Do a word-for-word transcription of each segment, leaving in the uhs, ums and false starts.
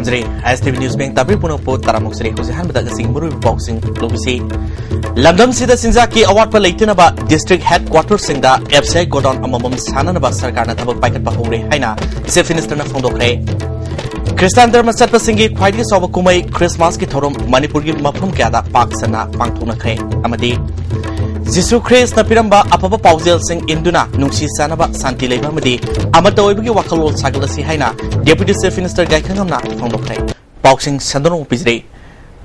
ꯇꯥꯕꯤꯔꯤꯕ news bank ꯇꯥꯕꯤꯔꯤꯕ ꯄꯨꯝꯅꯃꯛꯄꯨ ꯇꯔꯥꯃꯨꯛ ꯁꯤꯔꯦ꯫ ꯍꯧꯖꯤꯛ ꯑꯍꯥꯟꯕꯗ ꯉꯁꯤꯒꯤ ꯃꯔꯨꯑꯣꯏꯕ ꯄꯥꯎꯁꯤꯡ ꯂꯧꯕꯤꯁꯤ꯫ ꯂꯝꯗꯝꯁꯤꯗ ꯆꯤꯟꯖꯥꯛꯀꯤ ꯑꯋꯥꯠꯄ ꯂꯩꯇꯅꯕ district headquarterꯁꯤꯡꯗ F C I godown ꯑꯃꯃꯝ ꯁꯥꯅꯅꯕ ꯁꯔꯀꯥꯔꯅ ꯊꯕꯛ ꯄꯥꯏꯈꯠꯄ ꯍꯧꯔꯦ ꯍꯥꯏꯅ Chief Ministerꯅ ꯐꯣꯡꯗꯣꯛꯈ꯭ꯔꯦ꯫ ꯈ꯭ꯔꯤꯁꯇꯥꯟ ꯙꯔꯃ ꯆꯠꯄꯁꯤꯡꯒꯤ ꯈ꯭ꯋꯥꯏꯗꯒꯤ ꯆꯥꯎꯕ ꯀꯨꯝꯍꯩ ꯈ꯭ꯔꯤꯁꯃꯥꯁꯀꯤ ꯊꯧꯔꯝ ꯃꯅꯤꯄꯨꯔꯒꯤ ꯃꯐꯝ ꯀꯌꯥꯗ ꯄꯥꯛ ꯁꯟꯅ ꯄꯥꯡꯊꯣꯛꯅꯈ꯭ꯔꯦ꯫ ꯑꯃꯗꯤ ꯖꯤꯁꯨ ꯈ꯭ꯔꯤꯁꯅ ꯄꯤꯔꯝꯕ ꯑꯐꯕ ꯄꯥꯎꯖꯦꯜꯁꯤꯡ ꯏꯟꯗꯨꯅ ꯅꯨꯡꯁꯤ ꯆꯥꯟꯅꯕ, ꯁꯥꯟꯇꯤ ꯂꯩꯕ ꯑꯃꯗꯤ ꯑꯃꯠꯇ ꯑꯣꯏꯕꯒꯤ ꯋꯥꯈꯜꯂꯣꯟ ꯁꯥꯒꯠꯂꯁꯤ ꯍꯥꯏꯅ Deputy Chief Minister ꯒꯥꯏꯈꯪꯉꯝꯅ ꯐꯣꯡꯗꯣꯛꯈ꯭ꯔꯦ꯫ ꯄꯥꯎꯁꯤꯡ ꯁꯟꯗꯣꯛꯅ ꯄꯤꯖꯔꯤ꯫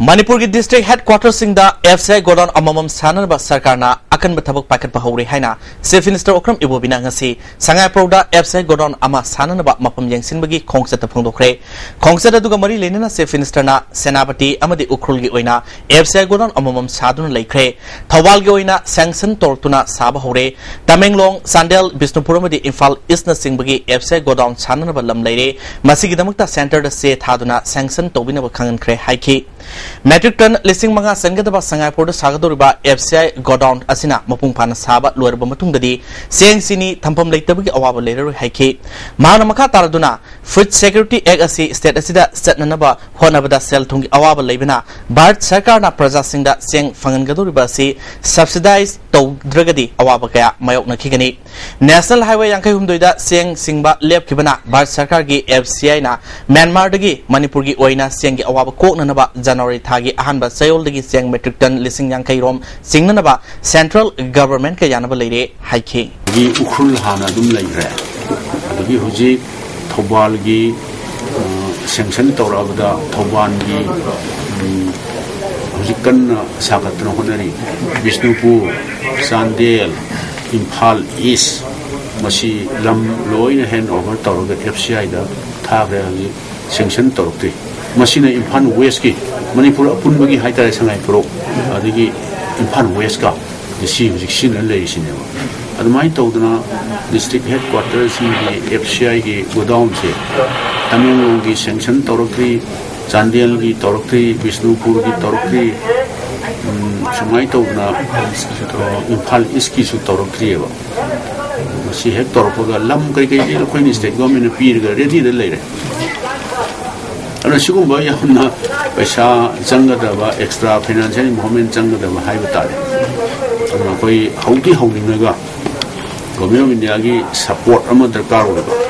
ꯃꯅꯤꯄꯨꯔꯒꯤ district headquarterꯁꯤꯡꯗ F C I godown ꯑꯃꯃꯝ ꯁꯥꯅꯅꯕ ꯁꯔꯀꯥꯔꯅ ꯑꯀꯟꯕ ꯊꯕꯛ ꯄꯥꯏꯈꯠꯄ ꯍꯧꯔꯦ ꯍꯥꯏꯅ Chief Minister ꯑꯣꯀ꯭ꯔꯝ ꯏꯕꯣꯕꯤꯅ ꯉꯁꯤ ꯁꯉꯥꯏꯄ꯭ꯔꯧꯗ F C I godown ꯑꯃ ꯁꯥꯅꯅꯕ ꯃꯐꯝ ꯌꯦꯡꯁꯤꯟꯕꯒꯤ ꯈꯣꯡꯆꯠꯇ ꯐꯣꯡꯗꯣꯛꯈ꯭ꯔꯦ꯫ ꯈꯣꯡꯆꯠ ꯑꯗꯨꯒ ꯃꯔꯤ ꯂꯩꯅꯅ Chief Ministerꯅ ꯁꯦꯅꯥꯄꯇꯤ ꯑꯃꯗꯤ ꯎꯈ꯭ꯔꯨꯜꯒꯤ ꯑꯣꯏꯅ F C I godown ꯑꯃꯃꯝ ꯁꯥꯗꯨꯅ ꯂꯩꯈ꯭ꯔꯦ꯫ ꯊꯧꯕꯥꯜꯒꯤ ꯑꯣꯏꯅ sanction ꯇꯧꯔꯛꯇꯨꯅ ꯁꯥꯕ ꯍꯧꯔꯦ꯫ ꯇꯃꯦꯡꯂꯣꯡ, ꯆꯥꯟꯗꯦꯜ, ꯕꯤꯁꯅꯨꯄꯨꯔ ꯑꯃꯗꯤ Imphal Eastꯅꯆꯤꯡꯕꯒꯤ F C I godown ꯁꯥꯅꯅꯕ ꯂꯝ ꯂꯩꯔꯦ꯫ ꯃꯁꯤꯒꯤꯗꯃꯛꯇ centreꯗ ꯆꯦ ꯊꯥꯗꯨꯅ sanction ꯇꯧꯕꯤꯅꯕ ꯈꯪꯍꯟꯈ꯭ꯔꯦ ꯍꯥꯏꯈꯤ꯫ Metric ton ꯂꯤꯁꯤꯡ ꯃꯉꯥ ꯆꯟꯒꯗꯕ ꯁꯉꯥꯏꯄ꯭ꯔꯧꯗ ꯁꯥꯒꯗꯧꯔꯤꯕ F C I godown ꯑꯁꯤꯅ ꯃꯄꯨꯡ ꯐꯥꯅ ꯁꯥꯕ ꯂꯣꯏꯔꯕ ꯃꯇꯨꯡꯗꯗꯤ ꯆꯦꯡ ꯆꯤꯅꯤ ꯊꯝꯐꯝ ꯂꯩꯇꯕꯒꯤ ꯑꯋꯥꯕ ꯂꯩꯔꯔꯣꯏ ꯍꯥꯏꯈꯤ꯫ ꯃꯍꯥꯛꯅ ꯃꯈꯥ ꯇꯥꯔꯗꯨꯅ Food Security Act ꯑꯁꯤ state ꯑꯁꯤꯗ ꯆꯠꯅꯅꯕ ꯍꯣꯠꯅꯕꯗ ꯁꯦꯜ ꯊꯨꯝꯒꯤ ꯑꯋꯥꯕ ꯂꯩꯕꯅ ꯚꯥꯔꯠ ꯁꯔꯀꯥꯔꯅ ꯄ꯭ꯔꯖꯥꯁꯤꯡꯗ ꯆꯦꯡ ꯐꯪꯍꯟꯒꯗꯧꯔꯤꯕ ꯑꯁꯤ subsidize ꯇꯧꯗ꯭ꯔꯒꯗꯤ ꯑꯋꯥꯕ ꯀꯌꯥ ꯃꯥꯌꯣꯛꯅꯈꯤꯒꯅꯤ꯫ National Highway ꯌꯥꯡꯈꯩ ꯍꯨꯝꯗꯣꯏꯗ ꯆꯦꯡ ꯆꯤꯡꯕ ꯂꯦꯞꯈꯤꯕꯅ ꯚꯥꯔꯠ ꯁꯔꯀꯥꯔꯒꯤ F C Iꯅ ꯃ꯭ꯌꯥꯟꯃꯥꯔꯗꯒꯤ ꯃꯅꯤꯄꯨꯔꯒꯤ ꯑꯣꯏꯅ ꯆꯦꯡꯒꯤ ꯑꯋꯥꯕ ꯀꯣꯛꯅꯅꯕ ꯖꯅꯋꯥꯔꯤ ꯊꯥꯒꯤ ꯑꯍꯥꯟꯕ ꯆꯌꯣꯜꯗꯒꯤ ꯆꯦꯡ metric ton ꯂꯤꯁꯤꯡ ꯌꯥꯡꯈꯩ ꯔꯣꯝ ꯆꯤꯡꯅꯅꯕ central governmentꯀ ꯌꯥꯅꯕ ꯂꯩꯔꯦ ꯍꯥꯏꯈꯤ꯫ ꯒꯤ ꯎꯈ꯭ꯔꯨꯜ ꯍꯥꯟꯅ ꯑꯗꯨꯝ ꯂꯩꯈ꯭ꯔꯦ꯫ ꯑꯗꯒꯤ ꯍꯧꯖꯤꯛ ꯊꯧꯕꯥꯜꯒꯤ, ꯑ, sanction ꯇꯧꯔꯛꯑꯕꯗ ꯊꯧꯕꯥꯜꯒꯤ, ꯎꯝ, ꯍꯧꯖꯤꯛ ꯀꯟꯅ ꯁꯥꯒꯠꯇꯅ ꯍꯣꯠꯅꯔꯤ꯫ ꯕꯤꯁꯅꯨꯄꯨꯔ, ꯆꯥꯟꯗꯦꯜ, ꯏꯝꯐꯥꯜ East, ꯃꯁꯤ ꯂꯝ ꯂꯣꯏꯅ hand over ꯇꯧꯔꯒ F C Iꯗ ꯊꯥꯈ꯭ꯔꯦ꯫ ꯍꯧꯖꯤꯛ sanction ꯇꯧꯔꯛꯇ꯭ꯔꯤ꯫ ꯃꯁꯤꯅ ꯏꯝꯐꯥꯜ Westꯀꯤ, ꯃꯅꯤꯄꯨꯔ ꯑꯄꯨꯟꯕꯒꯤ ꯍꯥꯏꯇꯥꯔꯦ, ꯁꯉꯥꯏꯄ꯭ꯔꯧ, ꯑꯗꯒꯤ ꯏꯝꯐꯥꯜ Westꯀ ꯁꯤ ꯍꯧꯖꯤꯛ ꯁꯤꯖꯤꯟꯅ ꯂꯩꯔꯤꯁꯤꯅꯦꯕ꯫ ꯑꯗꯨꯃꯥꯏꯅ ꯇꯧꯗꯅ district headquarterꯁꯤꯡꯒꯤ F C Iꯒꯤ godownꯁꯦ ꯇꯃꯦꯡꯂꯣꯡꯒꯤ sanction ꯇꯧꯔꯛꯇ꯭ꯔꯤ, ꯆꯥꯟꯗꯦꯜꯒꯤ ꯇꯧꯔꯛꯇ꯭ꯔꯤ, ꯕꯤꯁꯅꯨꯄꯨꯔꯒꯤ ꯇꯧꯔꯛꯇ꯭ꯔꯤ, ꯎꯝ, ꯁꯨꯃꯥꯏꯅ ꯇꯧꯗꯅ, ꯑ, ꯏꯝꯐꯥꯜ Eastꯀꯤꯁꯨ ꯇꯧꯔꯛꯇ꯭ꯔꯤꯑꯕ꯫ ꯃꯁꯤ ꯍꯦꯛ ꯇꯧꯔꯛꯄꯒ ꯂꯝ ꯀꯩꯀꯩꯗꯤ ꯑꯩꯈꯣꯏꯅ state governmentꯅ ꯄꯤꯔꯒ readyꯗ ꯂꯩꯔꯦ꯫ ꯑꯗꯨꯅ ꯁꯤꯒꯨꯝꯕ ꯌꯥꯝꯅ ꯄꯩꯁꯥ ꯆꯪꯒꯗꯕ, extra financial involvement ꯆꯪꯒꯗꯕ ꯍꯥꯏꯕ ꯇꯥꯔꯦ꯫ ꯑꯗꯨꯅ ꯑꯩꯈꯣꯏ ꯍꯧꯗꯤ ꯍꯧꯅꯤꯡꯉꯒ Government of Indiaꯒꯤ support ꯑꯃ ꯗꯔꯀꯥꯔ ꯑꯣꯏꯕ꯫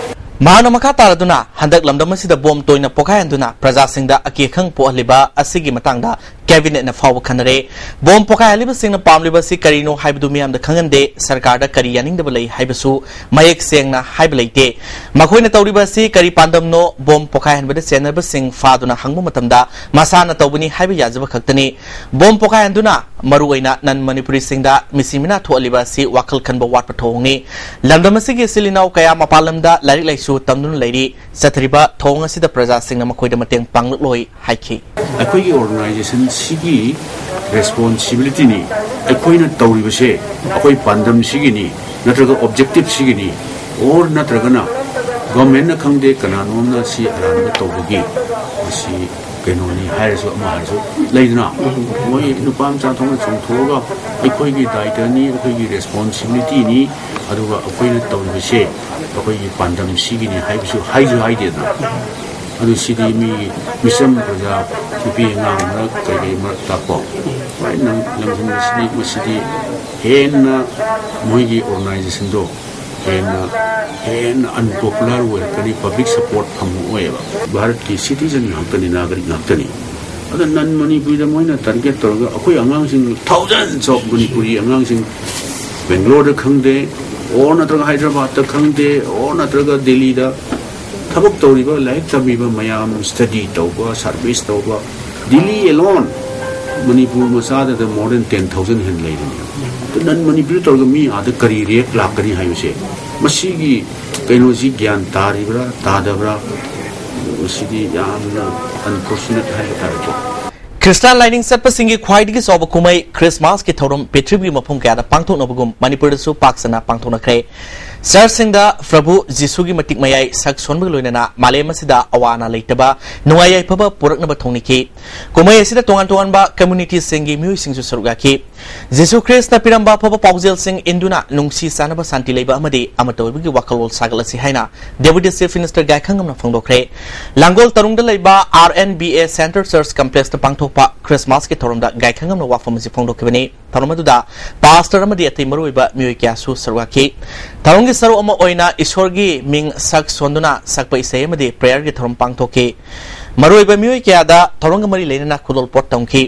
ꯃꯍꯥꯛꯅ ꯃꯈꯥ ꯇꯥꯔꯗꯨꯅ, ꯍꯟꯗꯛ ꯂꯝꯗꯝ ꯑꯁꯤꯗ ꯕꯣꯝ ꯇꯣꯏꯅ ꯄꯣꯈꯥꯏꯍꯟꯗꯨꯅ ꯄ꯭ꯔꯖꯥꯁꯤꯡꯗ ꯑꯀꯤꯈꯪ ꯄꯣꯛꯍꯜꯂꯤꯕ ꯑꯁꯤꯒꯤ ꯃꯇꯥꯡꯗ Cabinetꯅ ꯐꯥꯎꯕ ꯈꯟꯅꯔꯦ꯫ ꯕꯣꯝ ꯄꯣꯈꯥꯏꯍꯜꯂꯤꯕꯁꯤꯡꯅ ꯄꯥꯝꯂꯤꯕ ꯑꯁꯤ ꯀꯔꯤꯅꯣ ꯍꯥꯏꯕꯗꯨ ꯃꯤꯌꯥꯝꯗ ꯈꯪꯍꯟꯗꯦ꯫ ꯁꯔꯀꯥꯔꯗ ꯀꯔꯤ ꯌꯥꯅꯤꯡꯗꯕ ꯂꯩ ꯍꯥꯏꯕꯁꯨ ꯃꯌꯦꯛ ꯁꯦꯡꯅ ꯍꯥꯏꯕ ꯂꯩꯇꯦ꯫ ꯃꯈꯣꯏꯅ ꯇꯧꯔꯤꯕ ꯑꯁꯤ ꯀꯔꯤ ꯄꯥꯟꯗꯝꯅꯣ? ꯕꯣꯝ ꯄꯣꯈꯥꯏꯍꯟꯕꯗ ꯆꯦꯟꯅꯕꯁꯤꯡ ꯐꯥꯗꯨꯅ ꯍꯪꯕ ꯃꯇꯝꯗ ꯃꯁꯥꯅ ꯇꯧꯕꯅꯤ ꯍꯥꯏꯕ ꯌꯥꯖꯕ ꯈꯛꯇꯅꯤ꯫ ꯕꯣꯝ ꯄꯣꯈꯥꯏꯍꯟꯗꯨꯅ ꯃꯔꯨꯑꯣꯏꯅ non Manipuriꯁꯤꯡꯗ ꯃꯤꯁꯤ ꯃꯤꯅꯥ ꯊꯣꯛꯍꯜꯂꯤꯕ ꯑꯁꯤ ꯋꯥꯈꯜ ꯈꯟꯕ ꯋꯥꯠꯄ ꯊꯧꯑꯣꯡꯅꯤ꯫ ꯂꯝꯗꯝ ꯑꯁꯤꯒꯤ ꯏꯆꯤꯜ ꯏꯅꯥꯎ ꯀꯌꯥ ꯃꯄꯥꯟ ꯂꯝꯗ ꯂꯥꯏꯔꯤꯛ ꯂꯥꯏꯁꯨ ꯇꯝꯗꯨꯅ ꯂꯩꯔꯤ꯫ ꯆꯠꯊꯔꯤꯕ ꯊꯧꯑꯣꯡ ꯑꯁꯤꯗ ꯄ꯭ꯔꯖꯥꯁꯤꯡꯅ ꯃꯈꯣꯏꯗ ꯃꯇꯦꯡ ꯄꯥꯡꯂꯛꯂꯣꯏ ꯍꯥꯏꯈꯤ꯫ ꯑꯩꯈꯣꯏꯒꯤ organizationꯁꯤꯒꯤ responsibilityꯅꯤ꯫ ꯑꯩꯈꯣꯏꯅ ꯇꯧꯔꯤꯕꯁꯦ ꯑꯩꯈꯣꯏ ꯄꯥꯟꯗꯝꯁꯤꯒꯤꯅꯤ, ꯅꯠꯇ꯭ꯔꯒ objectiveꯁꯤꯒꯤꯅꯤ, or ꯅꯠꯇ꯭ꯔꯒꯅ governmentꯅ ꯈꯪꯗꯦ, ꯀꯅꯥꯅꯣꯝꯅ ꯁꯤ ꯑꯔꯥꯟꯕ ꯇꯧꯕꯒꯤ ꯃꯁꯤ ꯀꯩꯅꯣꯅꯤ ꯍꯥꯏꯔꯁꯨ, ꯑꯃ ꯍꯥꯏꯔꯁꯨ, ꯂꯩꯗꯅ, ꯃꯣꯏ ꯅꯨꯄꯥ ꯃꯆꯥ ꯊꯣꯛꯅ ꯆꯣꯡꯊꯣꯛꯑꯒ ꯑꯩꯈꯣꯏꯒꯤ ꯗꯥꯏꯇꯅꯤ, ꯑꯩꯈꯣꯏꯒꯤ responsibilityꯅꯤ, ꯑꯗꯨꯒ ꯑꯩꯈꯣꯏꯅ ꯇꯧꯔꯤꯕꯁꯦ ꯑꯩꯈꯣꯏꯒꯤ ꯄꯥꯟꯗꯝꯁꯤꯒꯤꯅꯤ ꯍꯥꯏꯕꯁꯨ ꯍꯥꯏꯁꯨ ꯍꯥꯏꯗꯦꯗꯅ꯫ ꯑꯗꯨ ꯁꯤꯗꯤ ꯃꯤ ꯃꯤꯆꯝ ꯄ꯭ꯔꯖꯥ, ꯅꯨꯄꯤ ꯑꯉꯥꯡ ꯃꯔꯛ ꯀꯩꯀꯩ ꯃꯔꯛꯇ ꯀꯣ, ꯁꯨꯃꯥꯏꯅ ꯂꯪꯁꯤꯟꯕꯁꯤꯗꯤ, ꯃꯁꯤꯗꯤ ꯍꯦꯟꯅ ꯃꯣꯏꯒꯤ organizationꯗꯣ ꯍꯦꯟꯅ, ꯍꯦꯟꯅ unpopular ꯑꯣꯏꯔꯛꯀꯅꯤ, public support ꯐꯪꯉꯛꯑꯣꯏꯕ꯫ ꯚꯥꯔꯠꯀꯤ citizen ꯉꯥꯛꯇꯅꯤ, ꯅꯥꯒꯔꯤꯛ ꯉꯥꯛꯇꯅꯤ꯫ ꯑꯗ non Manipuriꯗ ꯃꯣꯏꯅ target ꯇꯧꯔꯒ ꯑꯩꯈꯣꯏ ꯑꯉꯥꯡꯁꯤꯡ, thousands of Manipuri ꯑꯉꯥꯡꯁꯤꯡ Bangaloreꯗ ꯈꯪꯗꯦ, or ꯅꯠꯇ꯭ꯔꯒ Hyderabadꯇ ꯈꯪꯗꯦ, or ꯅꯠꯇ꯭ꯔꯒ Delhiꯗ ꯊꯕꯛ ꯇꯧꯔꯤꯕ, ꯂꯥꯏꯔꯤꯛ ꯇꯝꯃꯤꯕ ꯃꯌꯥꯝ, study ꯇꯧꯕ, service ꯇꯧꯕ, Delhi alone Manipur ꯃꯆꯥꯗꯗ more than ten thousand ꯍꯦꯟꯅ ꯂꯩꯔꯤꯅꯦ꯫ ꯑꯗꯨ non Manipuri ꯇꯧꯔꯒ ꯃꯤ ꯑꯥꯗ ꯀꯔꯤ react ꯂꯥꯛꯀꯅꯤ ꯍꯥꯏꯕꯁꯦ, ꯃꯁꯤꯒꯤ ꯀꯩꯅꯣꯁꯤ ꯒ꯭ꯌꯥꯟ ꯇꯥꯔꯤꯕ꯭ꯔꯥ, ꯇꯥꯗꯕ꯭ꯔꯥ? ꯃꯁꯤꯗꯤ ꯌꯥꯝꯅ unfortunate ꯍꯥꯏꯕ ꯇꯥꯔꯦꯀꯣ꯫ ꯈ꯭ꯔꯤꯁꯇꯥꯟ ꯂꯥꯏꯅꯤꯡ ꯆꯠꯄꯁꯤꯡꯒꯤ ꯈ꯭ꯋꯥꯏꯗꯒꯤ ꯆꯥꯎꯕ ꯀꯨꯝꯍꯩ ꯈ꯭ꯔꯤꯁꯃꯥꯁꯀꯤ ꯊꯧꯔꯝ ꯄ꯭ꯔꯤꯊꯤꯕꯤꯒꯤ ꯃꯐꯝ ꯀꯌꯥꯗ ꯄꯥꯡꯊꯣꯛꯅꯕꯒꯨꯝ ꯃꯅꯤꯄꯨꯔꯗꯁꯨ ꯄꯥꯛ ꯁꯟꯅ ꯄꯥꯡꯊꯣꯛꯅꯈ꯭ꯔꯦ꯫ ꯆꯔꯆꯁꯤꯡꯗ ꯄ꯭ꯔꯚꯨ ꯖꯤꯁꯨꯒꯤ ꯃꯇꯤꯛ ꯃꯌꯥꯏ ꯁꯛ ꯁꯣꯟꯕꯒ ꯂꯣꯏꯅꯅ ꯃꯥꯂꯦꯝ ꯑꯁꯤꯗ ꯑꯋꯥ ꯑꯅꯥ ꯂꯩꯇꯕ, ꯅꯨꯡꯉꯥꯏ ꯌꯥꯏꯐꯕ ꯄꯨꯔꯛꯅꯕ ꯊꯧꯅꯤꯈꯤ꯫ ꯀꯨꯝꯍꯩ ꯑꯁꯤꯗ ꯇꯣꯉꯥꯟ ꯇꯣꯉꯥꯟꯕ ꯀꯝꯃ꯭ꯌꯨꯅꯤꯇꯤꯁꯤꯡꯒꯤ ꯃꯤꯑꯣꯏꯁꯤꯡꯁꯨ ꯁꯔꯨꯛ ꯌꯥꯈꯤ꯫ ꯖꯤꯁꯨ ꯈ꯭ꯔꯤꯁꯅ ꯄꯤꯔꯝꯕ ꯑꯐꯕ ꯄꯥꯎꯖꯦꯜꯁꯤꯡ ꯏꯟꯗꯨꯅ ꯅꯨꯡꯁꯤ ꯆꯥꯟꯅꯕ, ꯁꯥꯟꯇꯤ ꯂꯩꯕ ꯑꯃꯗꯤ ꯑꯃꯠꯇ ꯑꯣꯏꯕꯒꯤ ꯋꯥꯈꯜꯂꯣꯟ ꯁꯥꯒꯠꯂꯁꯤ ꯍꯥꯏꯅ ꯗꯦꯄꯨꯇꯤ ꯆꯤꯐ ꯃꯤꯅꯤꯁꯇꯔ ꯒꯥꯏꯈꯪꯉꯝꯅ ꯐꯣꯡꯗꯣꯛꯈ꯭ꯔꯦ꯫ ꯂꯥꯡꯒꯣꯜ ꯇꯔꯨꯡꯗ ꯂꯩꯕ R N B A centre church ꯀꯝꯄ꯭ꯂꯦꯛꯁꯇ ꯄꯥꯡꯊꯣꯛꯄ ꯈ꯭ꯔꯤꯁꯃꯥꯁꯀꯤ ꯊꯧꯔꯝꯗ ꯒꯥꯏꯈꯪꯉꯝꯅ ꯋꯥꯐꯝ ꯑꯁꯤ ꯐꯣꯡꯗꯣꯛꯈꯤꯕꯅꯤ꯫ ꯊꯧꯔꯝ ꯑꯗꯨꯗ ꯄꯥꯁꯇꯔ ꯑꯃꯗꯤ ꯑꯇꯩ ꯃꯔꯨꯑꯣꯏꯕ ꯃꯤꯑꯣꯏ ꯀꯌꯥꯁꯨ ꯁꯔꯨꯛ ꯌꯥꯈꯤ꯫ ꯊꯧꯔꯝꯒꯤ ꯁꯔꯨꯛ ꯑꯃ ꯑꯣꯏꯅ ꯏꯁꯣꯔꯒꯤ ꯃꯤꯡ ꯁꯛ ꯁꯣꯟꯗꯨꯅ ꯁꯛꯄ ꯏꯁꯩ ꯑꯃꯗꯤ ꯄ꯭ꯔꯦꯌꯔꯒꯤ ꯊꯧꯔꯝ ꯄꯥꯡꯊꯣꯛꯈꯤ꯫ ꯃꯔꯨꯑꯣꯏꯕ ꯃꯤꯑꯣꯏ ꯀꯌꯥꯗ ꯊꯧꯔꯝꯒ ꯃꯔꯤ ꯂꯩꯅꯅ ꯈꯨꯗꯣꯜꯄꯣꯠ ꯇꯝꯈꯤ꯫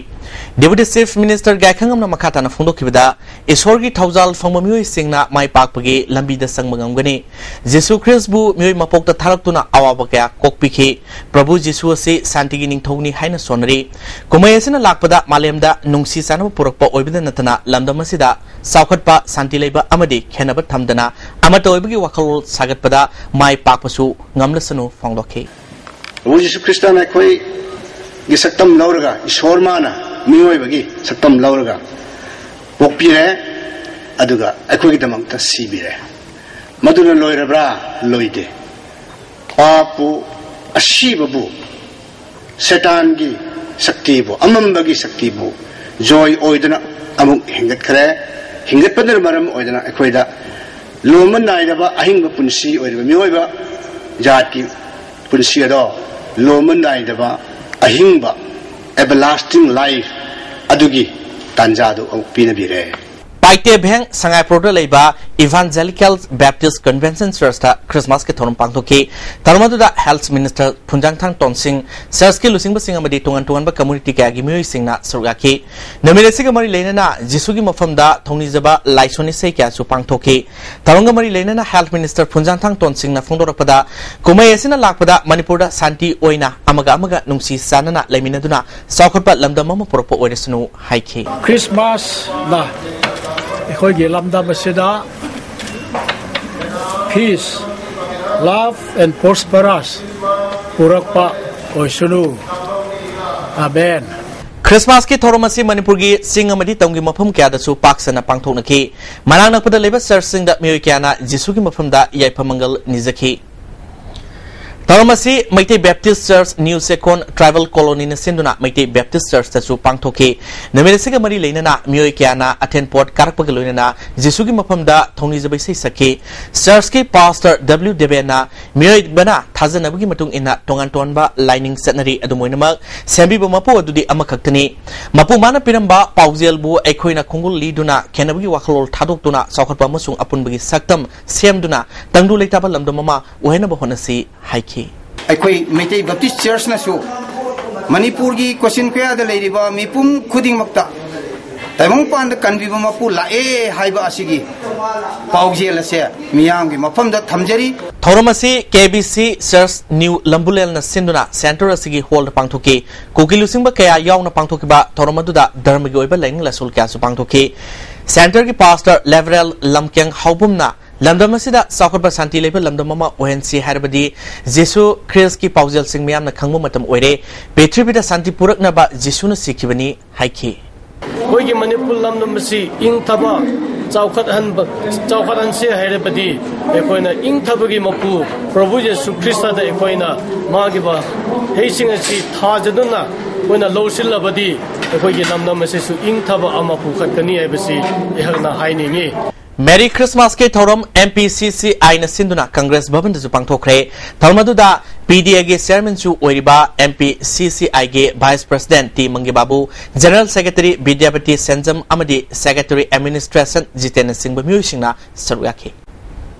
ꯗꯦꯄꯨꯇꯤ ꯆꯤꯐ ꯃꯤꯅꯤꯁꯇꯔ ꯒꯥꯏꯈꯪꯉꯝꯅ ꯃꯈꯥ ꯇꯥꯅ ꯐꯣꯡꯗꯣꯛꯈꯤꯕꯗ, ꯏꯁꯣꯔꯒꯤ ꯊꯧꯖꯥꯜ ꯐꯪꯕ ꯃꯤꯑꯣꯏꯁꯤꯡꯅ ꯃꯥꯏ ꯄꯥꯛꯄꯒꯤ ꯂꯝꯕꯤꯗ ꯆꯪꯕ ꯉꯝꯒꯅꯤ꯫ ꯖꯤꯁꯨ ꯈ꯭ꯔꯤꯁꯕꯨ ꯃꯤꯑꯣꯏ ꯃꯄꯣꯛꯇ ꯊꯥꯔꯛꯇꯨꯅ ꯑꯋꯥꯕ ꯀꯌꯥ ꯀꯣꯛꯄꯤꯈꯤ꯫ ꯄ꯭ꯔꯚꯨ ꯖꯤꯁꯨ ꯑꯁꯤ ꯁꯥꯟꯇꯤꯒꯤ ꯅꯤꯡꯊꯧꯅꯤ ꯍꯥꯏꯅ ꯁꯣꯟꯅꯔꯤ꯫ ꯀꯨꯝꯍꯩ ꯑꯁꯤꯅ ꯂꯥꯛꯄꯗ ꯃꯥꯂꯦꯝꯗ ꯅꯨꯡꯁꯤ ꯆꯥꯟꯅꯕ ꯄꯨꯔꯛꯄ ꯑꯣꯏꯕꯗ ꯅꯠꯇꯅ ꯂꯝꯗꯝ ꯑꯁꯤꯗ ꯆꯥꯎꯈꯠꯄ, ꯁꯥꯟꯇꯤ ꯂꯩꯕ ꯑꯃꯗꯤ ꯈꯦꯟꯅꯕ ꯊꯝꯗꯅ ꯑꯃꯠꯇ ꯑꯣꯏꯕꯒꯤ ꯋꯥꯈꯜꯂꯣꯟ ꯁꯥꯒꯠꯄꯗ ꯃꯥꯏ ꯄꯥꯛꯄꯁꯨ ꯉꯝꯂꯁꯅꯨ ꯐꯣꯡꯗꯣꯛꯈꯤ꯫ ꯄ꯭ꯔꯚꯨ ꯖꯤꯁꯨ ꯈ꯭ꯔꯤꯁꯇꯅ ꯑꯩꯈꯣꯏꯒꯤ ꯁꯛꯇꯝ ꯂꯧꯔꯒ, ꯏꯁꯣꯔ ꯃꯥꯅ ꯃꯤꯑꯣꯏꯕꯒꯤ ꯁꯛꯇꯝ ꯂꯧꯔꯒ ꯄꯣꯛꯄꯤꯔꯦ, ꯑꯗꯨꯒ ꯑꯩꯈꯣꯏꯒꯤꯗꯃꯛꯇ ꯁꯤꯕꯤꯔꯦ꯫ ꯃꯗꯨꯅ ꯂꯣꯏꯔꯕ꯭ꯔꯥ? ꯂꯣꯏꯗꯦ꯫ ꯄꯥꯞꯄꯨ, ꯑꯁꯤꯕꯕꯨ, ꯁꯦꯇꯥꯟꯒꯤ ꯁꯛꯇꯤꯕꯨ, ꯑꯃꯝꯕꯒꯤ ꯁꯛꯇꯤꯕꯨ ꯖꯣꯏ ꯑꯣꯏꯗꯨꯅ ꯑꯃꯨꯛ ꯍꯤꯡꯒꯠꯈ꯭ꯔꯦ꯫ ꯍꯤꯡꯒꯠꯄꯗꯨꯅ ꯃꯔꯝ ꯑꯣꯏꯗꯨꯅ ꯑꯩꯈꯣꯏꯗ ꯂꯣꯝꯕ ꯅꯥꯏꯗꯕ ꯑꯍꯤꯡꯕ ꯄꯨꯟꯁꯤ ꯑꯣꯏꯔꯤꯕ ꯃꯤꯑꯣꯏꯕ ꯖꯥꯠꯀꯤ ꯄꯨꯟꯁꯤ ꯑꯗꯣ ꯂꯣꯝꯕ ꯅꯥꯏꯗꯕ ꯑꯍꯤꯡꯕ, everlasting life, ꯑꯗꯨꯒꯤ ꯇꯥꯟꯖꯥꯗꯨ ꯑꯃꯨꯛ ꯄꯤꯅꯕꯤꯔꯦ꯫ ꯄꯥꯏꯇꯦꯚꯦꯡ ꯁꯉꯥꯏꯄ꯭ꯔꯧꯗ ꯂꯩꯕ ꯏꯚꯥꯟꯖꯦꯂꯤꯀꯦꯜ ꯕꯦꯞꯇꯤꯁ ꯀꯟꯚꯦꯟꯁꯟ ꯆꯔꯆꯇ ꯈ꯭ꯔꯤꯁꯃꯥꯁꯀꯤ ꯊꯧꯔꯝ ꯄꯥꯡꯊꯣꯛꯈꯤ꯫ ꯊꯧꯔꯝ ꯑꯗꯨꯗ ꯍꯦꯜꯊ ꯃꯤꯅꯤꯁꯇꯔ ꯐꯨꯟꯖꯥꯡꯊꯥꯡ ꯇꯣꯟꯁꯤꯡ, ꯆꯔꯆꯀꯤ ꯂꯨꯆꯤꯡꯕꯁꯤꯡ ꯑꯃꯗꯤ ꯇꯣꯉꯥꯟ ꯇꯣꯉꯥꯟꯕ ꯀꯝꯃ꯭ꯌꯨꯅꯤꯇꯤ ꯀꯌꯥꯒꯤ ꯃꯤꯑꯣꯏꯁꯤꯡꯅ ꯁꯔꯨꯛ ꯌꯥꯈꯤ꯫ ꯅꯨꯃꯤꯠ ꯑꯁꯤꯒ ꯃꯔꯤ ꯂꯩꯅꯅ ꯖꯤꯁꯨꯒꯤ ꯃꯐꯝꯗ ꯊꯧꯅꯤꯖꯕ ꯂꯥꯏꯁꯣꯟ ꯏꯁꯩ ꯀꯌꯥꯁꯨ ꯄꯥꯡꯊꯣꯛꯈꯤ꯫ ꯊꯧꯔꯝꯒ ꯃꯔꯤ ꯂꯩꯅꯅ ꯍꯦꯜꯊ ꯃꯤꯅꯤꯁꯇꯔ ꯐꯨꯟꯖꯥꯡꯊꯥꯡ ꯇꯣꯟꯁꯤꯡꯅ ꯐꯣꯡꯗꯣꯔꯛꯄꯗ, ꯀꯨꯝꯍꯩ ꯑꯁꯤꯅ ꯂꯥꯛꯄꯗ ꯃꯅꯤꯄꯨꯔꯗ ꯁꯥꯟꯇꯤ ꯑꯣꯏꯅ ꯑꯃꯒ ꯑꯃꯒ ꯅꯨꯡꯁꯤ ꯆꯥꯟꯅꯅ ꯂꯩꯃꯤꯟꯅꯗꯨꯅ ꯆꯥꯎꯈꯠꯄ ꯂꯝꯗꯝ ꯑꯃ ꯄꯨꯔꯛꯄ ꯑꯣꯏꯔꯁꯅꯨ ꯍꯥꯏꯈꯤ꯫ ꯈ꯭ꯔꯤꯁꯃꯥꯁꯅ ꯑꯩꯈꯣꯏꯒꯤ ꯂꯝꯗꯝ ꯑꯁꯤꯗ peace, love and prosperous ꯄꯨꯔꯛꯄ ꯑꯣꯏꯁꯅꯨ꯫ ꯑꯃꯦꯟ꯫ ꯈ꯭ꯔꯤꯁꯃꯥꯁꯀꯤ ꯊꯧꯔꯝ ꯑꯁꯤ ꯃꯅꯤꯄꯨꯔꯒꯤ ꯆꯤꯡ ꯑꯃꯗꯤ ꯇꯝꯒꯤ ꯃꯐꯝ ꯀꯌꯥꯗꯁꯨ ꯄꯥꯛ ꯁꯟꯅ ꯄꯥꯡꯊꯣꯛꯅꯈꯤ꯫ ꯃꯅꯥꯛ ꯅꯛꯄꯗ ꯂꯩꯕ ꯆꯔꯆꯁꯤꯡꯗ ꯃꯤꯑꯣꯏ ꯀꯌꯥꯅ ꯖꯤꯁꯨꯒꯤ ꯃꯐꯝꯗ ꯌꯥꯏꯐ ꯃꯪꯒꯜ ꯅꯤꯖꯈꯤ꯫ ꯊꯧꯔꯝ ꯑꯁꯤ ꯃꯩꯇꯩ ꯕꯦꯞꯇꯤꯁ ꯆꯔꯆ ꯅ꯭ꯌꯨ ꯆꯦꯛꯀꯣꯟ ꯇ꯭ꯔꯥꯏꯕꯦꯜ ꯀꯣꯂꯣꯅꯤꯅ ꯁꯤꯟꯗꯨꯅ ꯃꯩꯇꯩ ꯕꯦꯞꯇꯤꯁ ꯆꯔꯆꯇꯁꯨ ꯄꯥꯡꯊꯣꯛꯈꯤ꯫ ꯅꯨꯃꯤꯠ ꯑꯁꯤꯒ ꯃꯔꯤ ꯂꯩꯅꯅ ꯃꯤꯑꯣꯏ ꯀꯌꯥꯅ ꯑꯊꯦꯟ ꯄꯣꯠ ꯀꯥꯔꯛꯄꯒ ꯂꯣꯏꯅꯅ ꯖꯤꯁꯨꯒꯤ ꯃꯐꯝꯗ ꯊꯧꯅꯤꯖꯕ ꯏꯁꯩ ꯁꯛꯈꯤ꯫ ꯆꯔꯆꯀꯤ ꯄꯥꯁꯇꯔ ꯗꯕ꯭ꯂꯤꯎ ꯗꯦꯕꯦꯟꯅ ꯃꯤꯑꯣꯏꯕꯅ ꯊꯥꯖꯅꯕꯒꯤ ꯃꯇꯨꯡ ꯏꯟꯅ ꯇꯣꯉꯥꯟ ꯇꯣꯉꯥꯟꯕ ꯂꯥꯏꯅꯤꯡ ꯆꯠꯅꯔꯤ, ꯑꯗꯨꯝ ꯑꯣꯏꯅꯃꯛ ꯁꯦꯝꯕꯤꯕ ꯃꯄꯨ ꯑꯗꯨꯗꯤ ꯑꯃꯈꯛꯇꯅꯤ꯫ ꯃꯄꯨ ꯃꯥꯅ ꯄꯤꯔꯝꯕ ꯄꯥꯎꯖꯦꯜꯕꯨ ꯑꯩꯈꯣꯏꯅ ꯈꯣꯡꯒꯨꯜ ꯂꯤꯗꯨꯅ ꯈꯦꯟꯅꯕꯒꯤ ꯋꯥꯈꯜꯂꯣꯟ ꯊꯥꯗꯣꯛꯇꯨꯅ ꯆꯥꯎꯈꯠꯄ ꯑꯃꯁꯨꯡ ꯑꯄꯨꯟꯕꯒꯤ ꯁꯛꯇꯝ ꯁꯦꯝꯗꯨꯅ ꯇꯪꯗꯨ ꯂꯩꯇꯥꯕ ꯂꯝꯗꯝ ꯑꯃ ꯑꯣꯏꯍꯟꯅꯕ ꯍꯣꯠꯅꯁꯤ ꯍꯥꯏꯈꯤ꯫ ꯑꯩꯈꯣꯏ ꯃꯩꯇꯩ ꯕꯦꯞꯇꯤꯁ ꯆꯔꯆꯅꯁꯨ ꯃꯅꯤꯄꯨꯔꯒꯤ ꯀꯣꯆꯤꯟ ꯀꯌꯥꯗ ꯂꯩꯔꯤꯕ ꯃꯤꯄꯨꯝ ꯈꯨꯗꯤꯡꯃꯛꯇ ꯇꯥꯏꯕꯪꯄꯥꯟꯗ ꯀꯟꯕꯤꯕ ꯃꯄꯨ ꯂꯥꯛꯑꯦ ꯍꯥꯏꯕ ꯑꯁꯤꯒꯤ ꯄꯥꯎꯖꯦꯜ ꯑꯁꯦ ꯃꯤꯌꯥꯝꯒꯤ ꯃꯐꯝꯗ ꯊꯝꯖꯔꯤ꯫ ꯊꯧꯔꯝ ꯑꯁꯤ ꯀꯦ ꯕꯤ ꯁꯤ ꯆꯔꯆ ꯅ꯭ꯌꯨ ꯂꯝꯕꯨꯂꯦꯜꯅ ꯁꯤꯟꯗꯨꯅ ꯁꯦꯟꯇꯔ ꯑꯁꯤꯒꯤ ꯍꯣꯜꯗ ꯄꯥꯡꯊꯣꯛꯈꯤ꯫ ꯀꯨꯀꯤ ꯂꯨꯆꯤꯡꯕ ꯀꯌꯥ ꯌꯥꯎꯅ ꯄꯥꯡꯊꯣꯛꯈꯤꯕ ꯊꯧꯔꯝ ꯑꯗꯨꯗ ꯙꯔꯃꯒꯤ ꯑꯣꯏꯕ ꯂꯥꯏꯅꯤꯡ ꯂꯥꯏꯁꯣꯜ ꯀꯌꯥꯁꯨ ꯄꯥꯡꯊꯣꯛꯈꯤ꯫ ꯁꯦꯟꯇꯔꯒꯤ ꯄꯥꯁꯇꯔ ꯂꯦꯕꯔꯦꯜ ꯂꯝꯀꯦꯡ ꯍꯥꯎꯕꯨꯝꯅ ꯂꯝꯗꯝ ꯑꯁꯤꯗ ꯆꯥꯎꯈꯠꯄ ꯁꯥꯟꯇꯤ ꯂꯩꯕ ꯂꯝꯗꯝ ꯑꯃ ꯑꯣꯏꯍꯟꯁꯤ ꯍꯥꯏꯔꯕꯗꯤ ꯖꯤꯁꯨ ꯈ꯭ꯔꯤꯁꯀꯤ ꯄꯥꯎꯖꯦꯜꯁꯤꯡ ꯃꯤꯌꯥꯝꯅ ꯈꯪꯕ ꯃꯇꯝ ꯑꯣꯏꯔꯦ꯫ ꯄ꯭ꯔꯤꯊꯤꯕꯤꯗ ꯁꯥꯟꯇꯤ ꯄꯨꯔꯛꯅꯕ ꯖꯤꯁꯨꯅ ꯁꯤꯈꯤꯕꯅꯤ ꯍꯥꯏꯈꯤ꯫ ꯑꯩꯈꯣꯏꯒꯤ ꯃꯅꯤꯄꯨꯔ ꯂꯝꯗꯝ ꯑꯁꯤ ꯏꯪꯊꯕ, ꯆꯥꯎꯈꯠꯍꯟꯕ, ꯆꯥꯎꯈꯠꯍꯟꯁꯤ ꯍꯥꯏꯔꯕꯗꯤ ꯑꯩꯈꯣꯏꯅ ꯏꯪꯊꯕꯒꯤ ꯃꯄꯨ ꯄ꯭ꯔꯚꯨ ꯌꯦꯁꯨ ꯈ꯭ꯔꯤꯁꯇꯗ ꯑꯩꯈꯣꯏꯅ ꯃꯥꯒꯤ ꯋꯥꯍꯩꯁꯤꯡ ꯑꯁꯤ ꯊꯥꯖꯗꯨꯅ ꯑꯩꯈꯣꯏꯅ ꯂꯧꯁꯤꯜꯂꯕꯗꯤ ꯑꯩꯈꯣꯏꯒꯤ ꯂꯝꯗꯝ ꯑꯁꯤꯁꯨ ꯏꯪꯊꯕ ꯑꯃ ꯄꯨꯈꯠꯀꯅꯤ ꯍꯥꯏꯕꯁꯤ ꯑꯩꯍꯥꯛꯅ ꯍꯥꯏꯅꯤꯡꯏ꯫ ꯃꯦꯔꯤ ꯈ꯭ꯔꯤꯁꯃꯥꯁꯀꯤ ꯊꯧꯔꯝ ꯑꯦꯝ ꯄꯤ ꯁꯤ ꯁꯤ ꯑꯥꯏꯅ ꯁꯤꯟꯗꯨꯅ ꯀꯪꯒ꯭ꯔꯦꯁ ꯚꯕꯟꯗꯁꯨ ꯄꯥꯡꯊꯣꯛꯈ꯭ꯔꯦ꯫ ꯊꯧꯔꯝ ꯑꯗꯨꯗ ꯄꯤ ꯗꯤ ꯑꯦꯒꯤ ꯆꯤꯌꯔꯃꯦꯟꯁꯨ ꯑꯣꯏꯔꯤꯕ ꯑꯦꯝ ꯄꯤ ꯁꯤ ꯁꯤ ꯑꯥꯏꯒꯤ ꯚꯥꯏꯁ ꯄ꯭ꯔꯁꯤꯗꯦꯟꯠ ꯇꯤ ꯃꯪꯒꯤꯕꯥꯕꯨ, ꯖꯦꯅꯔꯦꯜ ꯁꯦꯀ꯭ꯔꯦꯇꯔꯤ ꯕꯤꯗ꯭ꯌꯥꯄꯇꯤ ꯁꯦꯟꯖꯝ ꯑꯃꯗꯤ ꯁꯦꯀ꯭ꯔꯦꯇꯔꯤ ꯑꯦꯗꯃꯤꯅꯤꯁꯇ꯭ꯔꯦꯁꯟ ꯖꯤꯇꯦꯟꯅ ꯆꯤꯡꯕ ꯃꯤꯑꯣꯏꯁꯤꯡꯅ ꯁꯔꯨꯛ ꯌꯥꯈꯤ꯫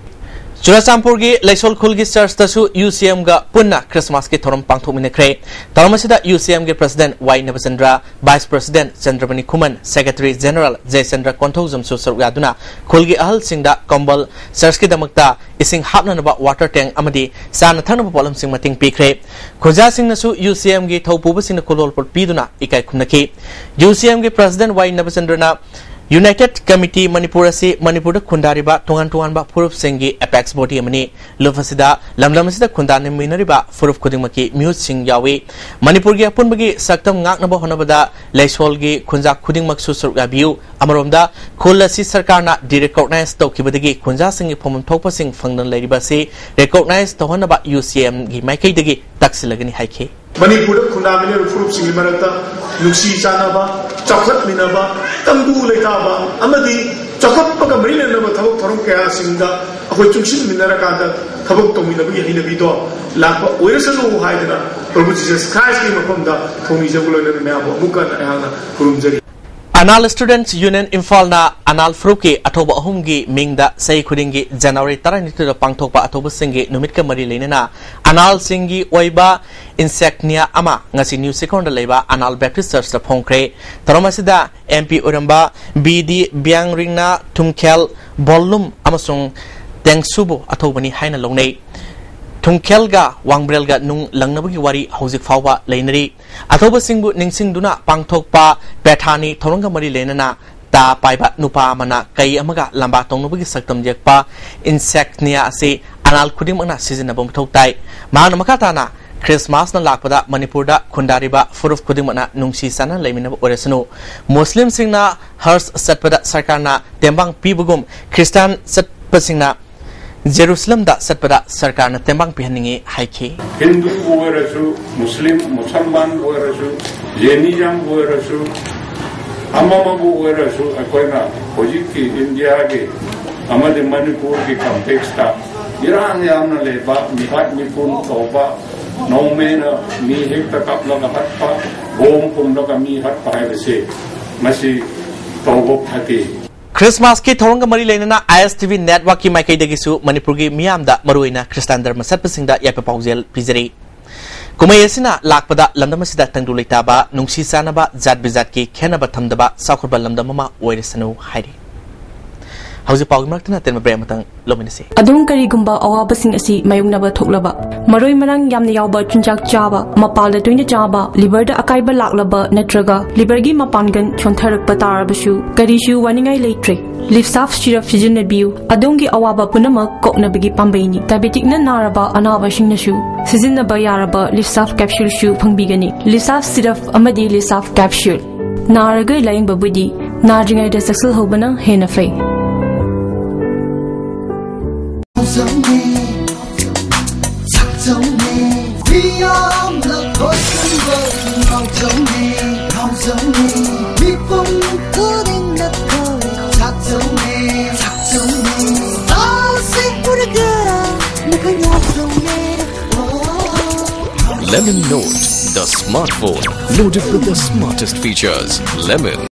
ꯆꯨꯔꯆꯥꯟꯄꯨꯔꯒꯤ ꯂꯩꯁꯣꯜ ꯈꯨꯜꯒꯤ ꯆꯔꯆꯇꯁꯨ ꯌꯨ ꯁꯤ ꯑꯦꯝꯒ ꯄꯨꯟꯅ ꯈ꯭ꯔꯤꯁꯃꯥꯁꯀꯤ ꯊꯧꯔꯝ ꯄꯥꯡꯊꯣꯛꯃꯤꯟꯅꯈ꯭ꯔꯦ꯫ ꯊꯧꯔꯝ ꯑꯁꯤꯗ ꯌꯨ ꯁꯤ ꯑꯦꯝꯒꯤ ꯄ꯭ꯔꯁꯤꯗꯦꯟꯠ ꯋꯥꯏ ꯅꯕꯆꯟꯗ꯭ꯔ, ꯚꯥꯏꯁ ꯄ꯭ꯔꯁꯤꯗꯦꯟꯠ ꯆꯟꯗ꯭ꯔꯃꯅꯤ ꯈꯨꯃꯟ, ꯁꯦꯀ꯭ꯔꯦꯇꯔꯤ ꯖꯦꯅꯔꯦꯜ ꯖꯌꯆꯟꯗ꯭ꯔ ꯀꯣꯟꯊꯧꯖꯝꯁꯨ ꯁꯔꯨꯛ ꯌꯥꯗꯨꯅ ꯈꯨꯜꯒꯤ ꯑꯍꯜꯁꯤꯡꯗ ꯀꯝꯕꯜ, ꯆꯔꯆꯀꯤꯗꯃꯛꯇ ꯏꯁꯤꯡ ꯍꯥꯞꯅꯅꯕ ꯋꯥꯇꯔ ꯇꯦꯡꯛ ꯑꯃꯗꯤ ꯆꯥꯅ ꯊꯛꯅꯕ ꯄꯣꯠꯂꯝꯁꯤꯡ ꯃꯇꯦꯡ ꯄꯤꯈ꯭ꯔꯦ꯫ ꯈꯨꯟꯖꯥꯁꯤꯡꯅꯁꯨ ꯌꯨ ꯁꯤ ꯑꯦꯝꯒꯤ ꯊꯧꯄꯨꯕꯁꯤꯡꯅ ꯈꯨꯗꯣꯜꯄꯣꯠ ꯄꯤꯗꯨꯅ ꯏꯀꯥꯏ ꯈꯨꯝꯅꯈꯤ꯫ ꯌꯨ ꯁꯤ ꯑꯦꯝꯒꯤ ꯄ꯭ꯔꯁꯤꯗꯦꯟꯠ ꯋꯥꯏ ꯅꯕꯆꯟꯗ꯭ꯔꯅ United Committee Manipur ꯑꯁꯤ ꯃꯅꯤꯄꯨꯔꯗ ꯈꯨꯟꯗꯥꯔꯤꯕ ꯇꯣꯉꯥꯟ ꯇꯣꯉꯥꯟꯕ ꯐꯨꯔꯨꯞꯁꯤꯡꯒꯤ apex body ꯑꯃꯅꯤ꯫ ꯂꯨꯞ ꯑꯁꯤꯗ ꯂꯝꯗꯝ ꯑꯁꯤꯗ ꯈꯨꯟꯗꯥꯃꯤꯟꯅꯔꯤꯕ ꯐꯨꯔꯨꯞ ꯈꯨꯗꯤꯡꯃꯛꯀꯤ ꯃꯤꯍꯨꯠꯁꯤꯡ ꯌꯥꯎꯏ꯫ ꯃꯅꯤꯄꯨꯔꯒꯤ ꯑꯄꯨꯟꯕꯒꯤ ꯁꯛꯇꯝ ꯉꯥꯛꯅꯕ ꯍꯣꯠꯅꯕꯗ ꯂꯩꯁꯣꯜꯒꯤ ꯈꯨꯟꯖꯥ ꯈꯨꯗꯤꯡꯃꯛꯁꯨ ꯁꯔꯨꯛ ꯌꯥꯕꯤꯌꯨ꯫ ꯑꯃꯔꯣꯝꯗ, ꯈꯨꯜ ꯑꯁꯤ ꯁꯔꯀꯥꯔꯅ derecognize ꯇꯧꯈꯤꯕꯗꯒꯤ ꯈꯨꯟꯖꯥꯁꯤꯡꯒꯤ ꯐꯝꯐꯝ ꯊꯣꯛꯄꯁꯤꯡ ꯐꯪꯗꯅ ꯂꯩꯔꯤꯕ ꯑꯁꯤ recognize ꯇꯧꯍꯟꯅꯕ UCMꯒꯤ ꯃꯥꯏꯀꯩꯗꯒꯤ ꯇꯛꯁꯤꯜꯂꯒꯅꯤ ꯍꯥꯏꯈꯤ꯫ ꯃꯅꯤꯄꯨꯔꯗ ꯈꯨꯟꯗꯥꯃꯤꯟꯅꯔꯤꯕ ꯐꯨꯔꯨꯞꯁꯤꯡꯒꯤ ꯃꯔꯛꯇ ꯅꯨꯡꯁꯤ ꯆꯥꯟꯅꯕ, ꯆꯥꯎꯈꯠꯃꯤꯟꯅꯕ, ꯇꯪꯗꯨ ꯂꯩꯇꯥꯕ ꯑꯃꯗꯤ ꯆꯥꯎꯈꯠꯄꯒ ꯃꯔꯤ ꯂꯩꯅꯕ ꯊꯕꯛ ꯊꯧꯔꯝ ꯀꯌꯥꯁꯤꯡꯗ ꯑꯩꯈꯣꯏ ꯆꯨꯡꯁꯤꯟꯃꯤꯟꯅꯔꯀꯥꯟꯗ ꯊꯕꯛ ꯇꯧꯃꯤꯟꯅꯕꯒꯤ ꯍꯩꯅꯕꯤꯗꯣ ꯂꯥꯛꯄ ꯑꯣꯏꯔꯁꯅꯨ ꯍꯥꯏꯗꯅ ꯄ꯭ꯔꯚꯨ ꯖꯤꯁꯁ ꯈ꯭ꯔꯥꯏꯁꯀꯤ ꯃꯐꯝꯗ ꯊꯧꯅꯤꯖꯕ ꯂꯣꯏꯅꯅ ꯃꯌꯥꯝꯕꯨ ꯑꯃꯨꯛꯀ ꯍꯟꯅ ꯑꯩꯍꯥꯛꯅ ꯈꯨꯔꯨꯝꯖꯔꯤ꯫ ꯑꯅꯥꯜ Students Union ꯏꯝꯐꯥꯜꯅ ꯑꯅꯥꯜ ꯐꯨꯔꯨꯞꯀꯤ ꯑꯊꯧꯕ ꯑꯍꯨꯝꯒꯤ ꯃꯤꯡꯗ ꯆꯍꯤ ꯈꯨꯗꯤꯡꯒꯤ January ꯇꯔꯥꯅꯤꯊꯣꯏꯗ ꯄꯥꯡꯊꯣꯛꯄ ꯑꯊꯧꯕꯁꯤꯡꯒꯤ ꯅꯨꯃꯤꯠꯀ ꯃꯔꯤ ꯂꯩꯅꯅ ꯑꯅꯥꯜꯁꯤꯡꯒꯤ ꯑꯣꯏꯕ insignia ꯑꯃ ꯉꯁꯤ ꯅ꯭ꯌꯨ ꯁꯤꯀꯣꯟꯗ ꯂꯩꯕ ꯑꯅꯥꯜ Baptist Churchꯇ ꯐꯣꯡꯈ꯭ꯔꯦ꯫ ꯊꯧꯔꯝ ꯑꯁꯤꯗ MP ꯑꯣꯏꯔꯝꯕ ꯕꯤ ꯗꯤ ꯕꯤꯌꯥꯡꯔꯤꯡꯅ ꯊꯨꯝꯈꯦꯜ, ꯕꯣꯜꯂꯨꯝ ꯑꯃꯁꯨꯡ ꯇꯦꯡꯁꯨꯕꯨ ꯑꯊꯧꯕꯅꯤ ꯍꯥꯏꯅ ꯂꯧꯅꯩ꯫ ꯊꯨꯝꯈꯦꯜꯒ ꯋꯥꯡꯕ꯭ꯔꯦꯜꯒ ꯅꯨꯡ ꯂꯪꯅꯕꯒꯤ ꯋꯥꯔꯤ ꯍꯧꯖꯤꯛ ꯐꯥꯎꯕ ꯂꯩꯅꯔꯤ꯫ ꯑꯊꯧꯕꯁꯤꯡꯕꯨ ꯅꯤꯡꯁꯤꯡꯗꯨꯅ ꯄꯥꯡꯊꯣꯛꯄ ꯕꯦꯊꯥꯅꯤ ꯊꯧꯔꯝꯒ ꯃꯔꯤ ꯂꯩꯅꯅ ꯇꯥ ꯄꯥꯏꯕ ꯅꯨꯄꯥ ꯑꯃꯅ ꯀꯩ ꯑꯃꯒ ꯂꯝꯕꯥ ꯇꯧꯅꯕꯒꯤ ꯁꯛꯇꯝ ꯌꯦꯛꯄ insignia ꯑꯁꯤ ꯑꯅꯥꯜ ꯈꯨꯗꯤꯡꯃꯛꯅ ꯁꯤꯖꯤꯟꯅꯕ ꯃꯊꯧ ꯇꯥꯏ꯫ ꯃꯍꯥꯛꯅ ꯃꯈꯥ ꯇꯥꯅ, ꯈ꯭ꯔꯤꯁꯃꯥꯁꯅ ꯂꯥꯛꯄꯗ ꯃꯅꯤꯄꯨꯔꯗ ꯈꯨꯟꯗꯥꯔꯤꯕ ꯐꯨꯔꯨꯞ ꯈꯨꯗꯤꯡꯃꯛꯅ ꯅꯨꯡꯁꯤ ꯆꯥꯟꯅꯅ ꯂꯩꯃꯤꯟꯅꯕ ꯑꯣꯏꯔꯁꯅꯨ꯫ ꯃꯨꯁꯂꯤꯝꯁꯤꯡꯅ ꯍꯔꯁ ꯆꯠꯄꯗ ꯁꯔꯀꯥꯔꯅ ꯇꯦꯡꯕꯥꯡ ꯄꯤꯕꯒꯨꯝ ꯈ꯭ꯔꯤꯁꯇꯥꯟ ꯆꯠꯄꯁꯤꯡꯅ ꯖꯦꯔꯨꯁꯂꯝꯗ ꯆꯠꯄꯗ ꯁꯔꯀꯥꯔꯅ ꯇꯦꯡꯕꯥꯡ ꯄꯤꯍꯟꯅꯤꯡꯏ ꯍꯥꯏꯈꯤ꯫ ꯍꯤꯟꯗꯨꯕꯨ ꯑꯣꯏꯔꯁꯨ, ꯃꯨꯁꯂꯤꯝ, ꯃꯨꯁꯜꯃꯥꯟꯕꯨ ꯑꯣꯏꯔꯁꯨ, ꯖꯦꯅꯤꯖꯝꯕꯨ ꯑꯣꯏꯔꯁꯨ, ꯑꯃꯃꯕꯨ ꯑꯣꯏꯔꯁꯨ, ꯑꯩꯈꯣꯏꯅ ꯍꯧꯖꯤꯛꯀꯤ ꯏꯟꯗꯤꯌꯥꯒꯤ ꯑꯃꯗꯤ ꯃꯅꯤꯄꯨꯔꯒꯤ contextꯇ ꯏꯔꯥꯡ ꯌꯥꯝꯅ ꯂꯩꯕ, ꯃꯤꯍꯥꯠ ꯃꯤꯄꯨꯟ ꯇꯧꯕ, ꯅꯣꯡꯃꯩꯅ ꯃꯤ ꯍꯦꯛꯇ ꯀꯥꯞꯂꯒ ꯍꯥꯠꯄ, ꯕꯣꯝ ꯐꯨꯝꯂꯒ ꯃꯤ ꯍꯥꯠꯄ ꯍꯥꯏꯕꯁꯦ ꯃꯁꯤ ꯇꯧꯕ ꯐꯠꯇꯦ꯫ ꯈ꯭ꯔꯤꯁꯃꯥꯁꯀꯤ ꯊꯧꯔꯝꯒ ꯃꯔꯤ ꯂꯩꯅꯅ ISTV networkꯀꯤ ꯃꯥꯏꯀꯩꯗꯒꯤꯁꯨ ꯃꯅꯤꯄꯨꯔꯒꯤ ꯃꯤꯌꯥꯝꯗ, ꯃꯔꯨꯑꯣꯏꯅ ꯈ꯭ꯔꯤꯁꯇꯥꯟ ꯙꯔꯃ ꯆꯠꯄꯁꯤꯡꯗ ꯌꯥꯏꯐ ꯄꯥꯎꯖꯦꯜ ꯄꯤꯖꯔꯤ꯫ ꯀꯨꯝꯍꯩ ꯑꯁꯤꯅ ꯂꯥꯛꯄꯗ ꯂꯝꯗꯝ ꯑꯁꯤꯗ ꯇꯪꯗꯨ ꯂꯩꯇꯥꯕ, ꯅꯨꯡꯁꯤ ꯆꯥꯟꯅꯕ, ꯖꯥꯠ ꯕꯤꯖꯥꯠꯀꯤ ꯈꯦꯟꯅꯕ ꯊꯝꯗꯕ ꯆꯥꯎꯈꯠꯄ ꯂꯝꯗꯝ ꯑꯃ ꯑꯣꯏꯔꯁꯅꯨ ꯍꯥꯏꯔꯤ꯫ ꯍꯧꯖꯤꯛ ꯄꯥꯎꯒꯤ ꯃꯔꯛꯇꯅ ꯑꯇꯦꯟꯕ break ꯑꯃꯇꯪ ꯂꯧꯃꯤꯟꯅꯁꯤ꯫ ꯑꯗꯣꯝ ꯀꯔꯤꯒꯨꯝꯕ ꯑꯋꯥꯕꯁꯤꯡ ꯑꯁꯤ ꯃꯥꯌꯣꯛꯅꯕ ꯊꯣꯛꯂꯕ, ꯃꯔꯣꯏ ꯃꯔꯥꯡ ꯌꯥꯝꯅ ꯌꯥꯎꯕ ꯆꯤꯟꯖꯥꯛ ꯆꯥꯕ, ꯃꯄꯥꯜꯗ ꯇꯣꯏꯅ ꯆꯥꯕ, ꯂꯤꯚꯔꯗ ꯑꯀꯥꯏꯕ ꯂꯥꯛꯂꯕ ꯅꯠꯇ꯭ꯔꯒ ꯂꯤꯚꯔꯒꯤ ꯃꯄꯥꯟꯒꯜ ꯁꯣꯟꯊꯔꯛꯄ ꯇꯥꯔꯕꯁꯨ ꯀꯔꯤꯁꯨ ꯋꯥꯅꯤꯡꯉꯥꯏ ꯂꯩꯇ꯭ꯔꯦ꯫ ꯂꯤꯞꯁꯥꯐ ꯁꯤꯔꯞ ꯁꯤꯖꯤꯟꯅꯕꯤꯌꯨ꯫ ꯑꯗꯣꯝꯒꯤ ꯑꯋꯥꯕ ꯄꯨꯝꯅꯃꯛ ꯀꯣꯛꯅꯕꯒꯤ ꯄꯥꯝꯕꯩꯅꯤ꯫ ꯗꯥꯏꯕꯦꯇꯤꯛꯅ ꯅꯥꯔꯕ ꯑꯅꯥꯕꯁꯤꯡꯅꯁꯨ ꯁꯤꯖꯤꯟꯅꯕ ꯌꯥꯔꯕ ꯂꯤꯞꯁꯥꯐ ꯀꯦꯞꯁꯨꯜꯁꯨ ꯐꯪꯕꯤꯒꯅꯤ꯫ ꯂꯤꯞꯁꯥꯐ ꯁꯤꯔꯞ ꯑꯃꯗꯤ ꯂꯤꯞꯁꯥꯐ ꯀꯦꯞꯁꯨꯜ꯫ ꯅꯥꯔꯒ ꯂꯥꯌꯦꯡꯕꯕꯨꯗꯤ ꯅꯥꯗ꯭ꯔꯤꯉꯩꯗ ꯆꯦꯛꯁꯤꯜꯍꯧꯕꯅ ꯍꯦꯟꯅ ꯐꯩ꯫ Lemon Note, the smartphone loaded with the smartest features. Lemon.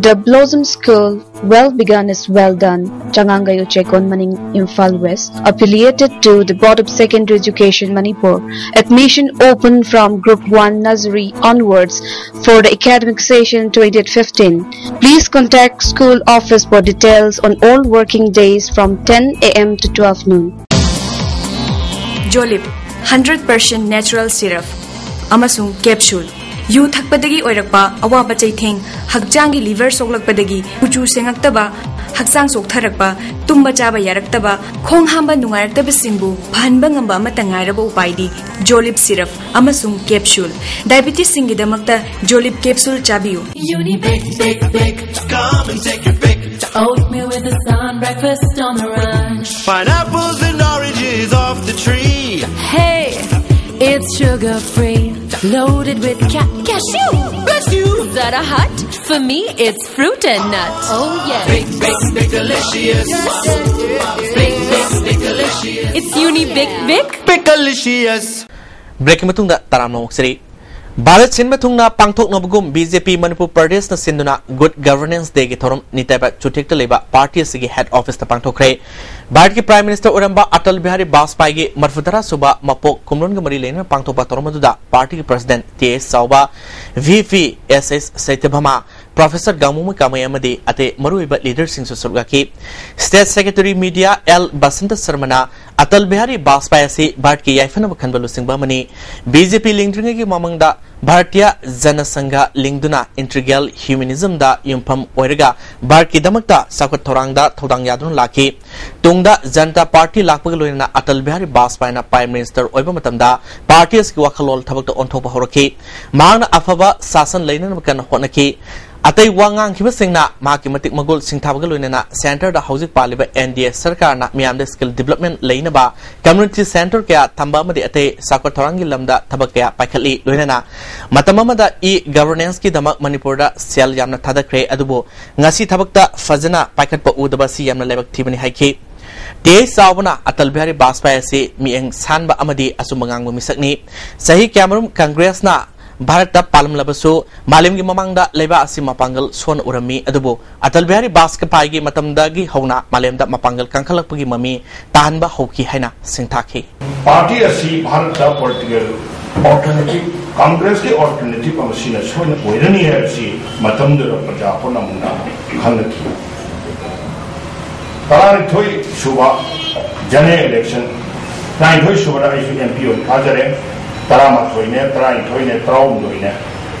The Blossom School, well begun is well done. Changangai Uchekon Maning, Imphal West, affiliated to the Board of Secondary Education Manipur. Admission open from Group one Nursery onwards for the academic session twenty fifteen. Please contact school office for details on all working days from ten a m to twelve noon. Jolib, hundred percent natural syrup ꯑꯃꯁꯨꯡ capsule꯫ U ꯊꯛꯄꯗꯒꯤ ꯑꯣꯏꯔꯛꯄ ꯑꯋꯥꯕ ꯆꯩꯊꯦꯡ, ꯍꯛꯆꯥꯡꯒꯤ liver ꯁꯣꯛꯂꯛꯄꯗꯒꯤ ꯀꯨꯆꯨ ꯁꯦꯡꯉꯛꯇꯕ, ꯍꯛꯆꯥꯡ ꯆꯣꯛꯊꯔꯛꯄ, ꯇꯨꯝꯕ ꯆꯥꯕ ꯌꯥꯔꯛꯇꯕ, ꯈꯣꯡ ꯍꯥꯝꯕ ꯅꯨꯡꯉꯥꯏꯔꯛꯇꯕꯁꯤꯡꯕꯨ ꯐꯍꯟꯕ ꯉꯝꯕ ꯑꯃꯠꯇ ꯉꯥꯏꯔꯕ ꯎꯄꯥꯏꯗꯤ Jolib syrup ꯑꯃꯁꯨꯡ capsule꯫ Diabetesꯁꯤꯡꯒꯤꯗꯃꯛꯇ Jolib capsule ꯆꯥꯕꯤꯌꯨ꯫ Unibic, big, big, come and take a pick. Oatmeal with the sun, breakfast on the run. Pineapples and oranges off the tree. Hey, it's sugar free, loaded with ca- cashew. Bless you. Is that a hut? For me, it's fruit and nut. Oh yeah. Big, big, big, delicious. Big, big, big, delicious. It's Unibic Big. Pickalicious. ꯕ꯭ꯔꯦꯛꯀꯤ ꯃꯇꯨꯡꯗ ꯇꯔꯥꯝꯅ ꯑꯣꯛꯆꯔꯤ꯫ ꯚꯥꯔꯠ ꯁꯤꯟꯕ ꯊꯨꯡꯅ ꯄꯥꯡꯊꯣꯛꯅꯕꯒꯨꯝ B J ꯄꯤ ꯃꯅꯤꯄꯨꯔ ꯄ꯭ꯔꯗꯦꯁꯅ ꯁꯤꯟꯗꯨꯅ good governance ꯗꯦꯒꯤ ꯊꯧꯔꯝ ꯅꯤꯇꯥꯏꯕ ꯆꯨꯊꯦꯛꯇ ꯂꯩꯕ party ꯑꯁꯤꯒꯤ head ꯑꯣꯐꯤꯁꯇ ꯄꯥꯡꯊꯣꯛꯈ꯭ꯔꯦ꯫ ꯚꯥꯔꯠꯀꯤ ꯄ꯭ꯔꯥꯏꯝ ꯃꯤꯅꯤꯁꯇꯔ ꯑꯣꯏꯔꯝꯕ ꯑꯇꯜ ꯕꯤꯍꯥꯔꯤ ꯕꯥꯖꯄꯥꯏꯒꯤ ꯃꯔꯐꯨ ꯇꯔꯥ ꯁꯨꯕ ꯃꯄꯣꯛ ꯀꯨꯝꯂꯣꯟꯒ ꯃꯔꯤ ꯂꯩꯅꯅ ꯄꯥꯡꯊꯣꯛꯄ ꯊꯧꯔꯝ ꯑꯗꯨꯗ ꯄꯥꯔꯇꯤꯒꯤ ꯄ꯭ꯔꯁꯤꯗꯦꯟꯠ ꯇꯤ ꯑꯦꯁ ꯆꯥꯎꯕ, ꯚꯤ ꯄꯤ ꯑꯦꯁ ꯑꯦꯁ ꯁꯇ꯭ꯌꯚꯥꯃꯥ, ꯄ꯭ꯔꯣꯐꯦꯁꯔ ꯒꯥꯡꯃꯨꯃꯩ ꯀꯥꯃꯩ ꯑꯃꯗꯤ ꯑꯇꯩ ꯃꯔꯨꯑꯣꯏꯕ ꯂꯤꯗꯔꯁꯤꯡꯁꯨ ꯁꯔꯨꯛ ꯌꯥꯈꯤ꯫ State secretary media L Basanta ꯁꯔꯃꯅ ꯑꯇꯜ ꯕꯤꯍꯥꯔꯤ ꯕꯥꯖꯄꯥꯏ ꯑꯁꯤ ꯚꯥꯔꯠꯀꯤ ꯌꯥꯏꯐꯅꯕ ꯈꯟꯕ ꯂꯨꯆꯤꯡꯕ ꯑꯃꯅꯤ꯫ ꯕꯤ ꯖꯦ ꯄꯤ ꯂꯤꯡꯗ꯭ꯔꯤꯉꯩꯒꯤ ꯃꯃꯥꯡꯗ ꯚꯥꯔꯇꯤꯌ ꯖꯅ ꯁꯪꯘ ꯂꯤꯡꯗꯨꯅ ꯏꯟꯇꯤꯒ꯭ꯔꯦꯜ ꯍ꯭ꯌꯨꯃꯦꯅꯤꯖꯝꯗ ꯌꯨꯝꯐꯝ ꯑꯣꯏꯔꯒ ꯚꯥꯔꯠꯀꯤꯗꯃꯛꯇ ꯆꯥꯎꯈꯠ ꯊꯧꯔꯥꯡꯗ ꯊꯧꯗꯥꯡ ꯌꯥꯗꯨꯅ ꯂꯥꯛꯈꯤ꯫ ꯇꯨꯡꯗ ꯖꯅꯇꯥ ꯄꯥꯔꯇꯤ ꯂꯥꯛꯄꯒ ꯂꯣꯏꯅꯅ ꯑꯇꯜ ꯕꯤꯍꯥꯔꯤ ꯕꯥꯖꯄꯥꯏꯅ ꯄ꯭ꯔꯥꯏꯝ ꯃꯤꯅꯤꯁꯇꯔ ꯑꯣꯏꯕ ꯃꯇꯝꯗ ꯄꯥꯔꯇꯤ ꯑꯁꯤꯒꯤ ꯋꯥꯈꯜꯂꯣꯟ ꯊꯕꯛꯇ ꯑꯣꯟꯊꯣꯛꯄ ꯍꯧꯔꯛꯈꯤ꯫ ꯃꯍꯥꯛꯅ ꯑꯐꯕ ꯁꯥꯁꯟ ꯂꯩꯅꯅꯕ ꯀꯟꯅ ꯍꯣꯠꯅꯈꯤ꯫ ꯑꯇꯩ ꯋꯥ ꯉꯥꯡꯈꯤꯕꯁꯤꯡꯅ ꯃꯍꯥꯛꯀꯤ ꯃꯇꯤꯛ ꯃꯒꯨꯜ ꯁꯤꯡꯊꯥꯕꯒ ꯂꯣꯏꯅꯅ ꯁꯦꯟꯇꯔꯗ ꯍꯧꯖꯤꯛ ꯄꯥꯜꯂꯤꯕ ꯑꯦꯟ ꯗꯤ ꯑꯦ ꯁꯔꯀꯥꯔꯅ ꯃꯤꯌꯥꯝꯗ ꯁ꯭ꯀꯤꯜ ꯗꯤꯕ꯭ꯂꯞꯃꯦꯟ ꯂꯩꯅꯕ ꯀꯝꯃ꯭ꯌꯨꯅꯤꯇꯤ ꯁꯦꯟꯇꯔ ꯀꯌꯥ ꯊꯝꯕ ꯑꯃꯗꯤ ꯑꯇꯩ ꯆꯥꯎꯈꯠ ꯊꯧꯔꯥꯡꯒꯤ ꯂꯝꯗ ꯊꯕꯛ ꯀꯌꯥ ꯄꯥꯏꯈꯠꯂꯤ꯫ ꯂꯣꯏꯅꯅ ꯃꯇꯝ ꯑꯃꯗ ꯏ ꯒꯚꯔꯅꯦꯟꯁꯀꯤꯗꯃꯛ ꯃꯅꯤꯄꯨꯔꯗ ꯁꯦꯜ ꯌꯥꯝꯅ ꯊꯥꯗꯈ꯭ꯔꯦ, ꯑꯗꯨꯕꯨ ꯉꯁꯤ ꯊꯕꯛꯇ ꯐꯖꯅ ꯄꯥꯏꯈꯠꯄ ꯎꯗꯕ ꯑꯁꯤ ꯌꯥꯝꯅ ꯂꯥꯏꯕꯛ ꯊꯤꯕꯅꯤ ꯍꯥꯏꯈꯤ꯫ ꯇꯤ ꯑꯩꯆ ꯆꯥꯎꯕꯅ ꯑꯇꯜ ꯕꯤꯍꯥꯔꯤ ꯕꯥꯖꯄꯥꯏ ꯑꯁꯤ ꯃꯤꯠꯌꯦꯡ ꯁꯥꯟꯕ ꯑꯃꯗꯤ ꯑꯆꯨꯝꯕ ꯉꯥꯡꯕ ꯃꯤꯁꯛꯅꯤ꯫ ꯆꯍꯤ ꯀꯌꯥꯃꯔꯨꯝ ꯀꯪꯒ꯭ꯔꯦꯁꯅ ꯚꯥꯔꯠꯇ ꯄꯥꯜꯂꯝꯂꯕꯁꯨ, ꯃꯥꯂꯦꯝꯒꯤ ꯃꯃꯥꯡꯗ ꯂꯩꯕꯥꯛ ꯑꯁꯤ ꯃꯄꯥꯡꯒꯜ ꯁꯣꯟꯅ ꯎꯔꯝꯃꯤ, ꯑꯗꯨꯕꯨ ꯑꯇꯜ ꯕꯤꯍꯥꯔꯤ ꯕꯥꯖꯄꯥꯏꯒꯤ ꯃꯇꯝꯗꯒꯤ ꯍꯧꯅ ꯃꯥꯂꯦꯝꯗ ꯃꯄꯥꯡꯒꯜ ꯀꯟꯈꯠꯂꯛꯄꯒꯤ ꯃꯃꯤ ꯇꯥꯍꯟꯕ ꯍꯧꯈꯤ ꯍꯥꯏꯅ ꯁꯤꯡꯊꯥꯈꯤ꯫ ꯄꯥꯔꯇꯤ ꯑꯁꯤ ꯚꯥꯔꯠꯇ ꯄꯣꯂꯤꯇꯤꯀꯦꯜ ꯑꯣꯜꯇꯔꯅꯦꯇꯤꯚ, ꯀꯪꯒ꯭ꯔꯦꯁꯀꯤ ꯑꯣꯜꯇꯔꯅꯦꯇꯤꯚ ꯑꯃ ꯁꯤꯅ ꯁꯣꯏꯅ ꯑꯣꯏꯔꯅꯤ ꯍꯥꯏꯕꯁꯤ ꯃꯇꯝꯗꯨꯗ ꯄ꯭ꯔꯖꯥ ꯄꯨꯝꯅꯃꯛꯅ ꯈꯪꯅꯈꯤ꯫ ꯇꯔꯥꯅꯤꯊꯣꯏ ꯁꯨꯕ ꯖꯦꯅꯔꯦꯜ ꯏꯂꯦꯛꯁꯟ, ꯇꯔꯥꯅꯤꯊꯣꯏ ꯁꯨꯕꯗ ꯑꯩꯁꯨ ꯑꯦꯝ ꯄꯤ ꯑꯣꯏꯅ ꯀꯥꯖꯔꯦ꯫ ꯇꯔꯥꯃꯥꯊꯣꯏꯅꯦ, ꯇꯔꯥꯅꯤꯊꯣꯏꯅꯦ, ꯇꯔꯥꯍꯨꯝꯗꯣꯏꯅꯦ,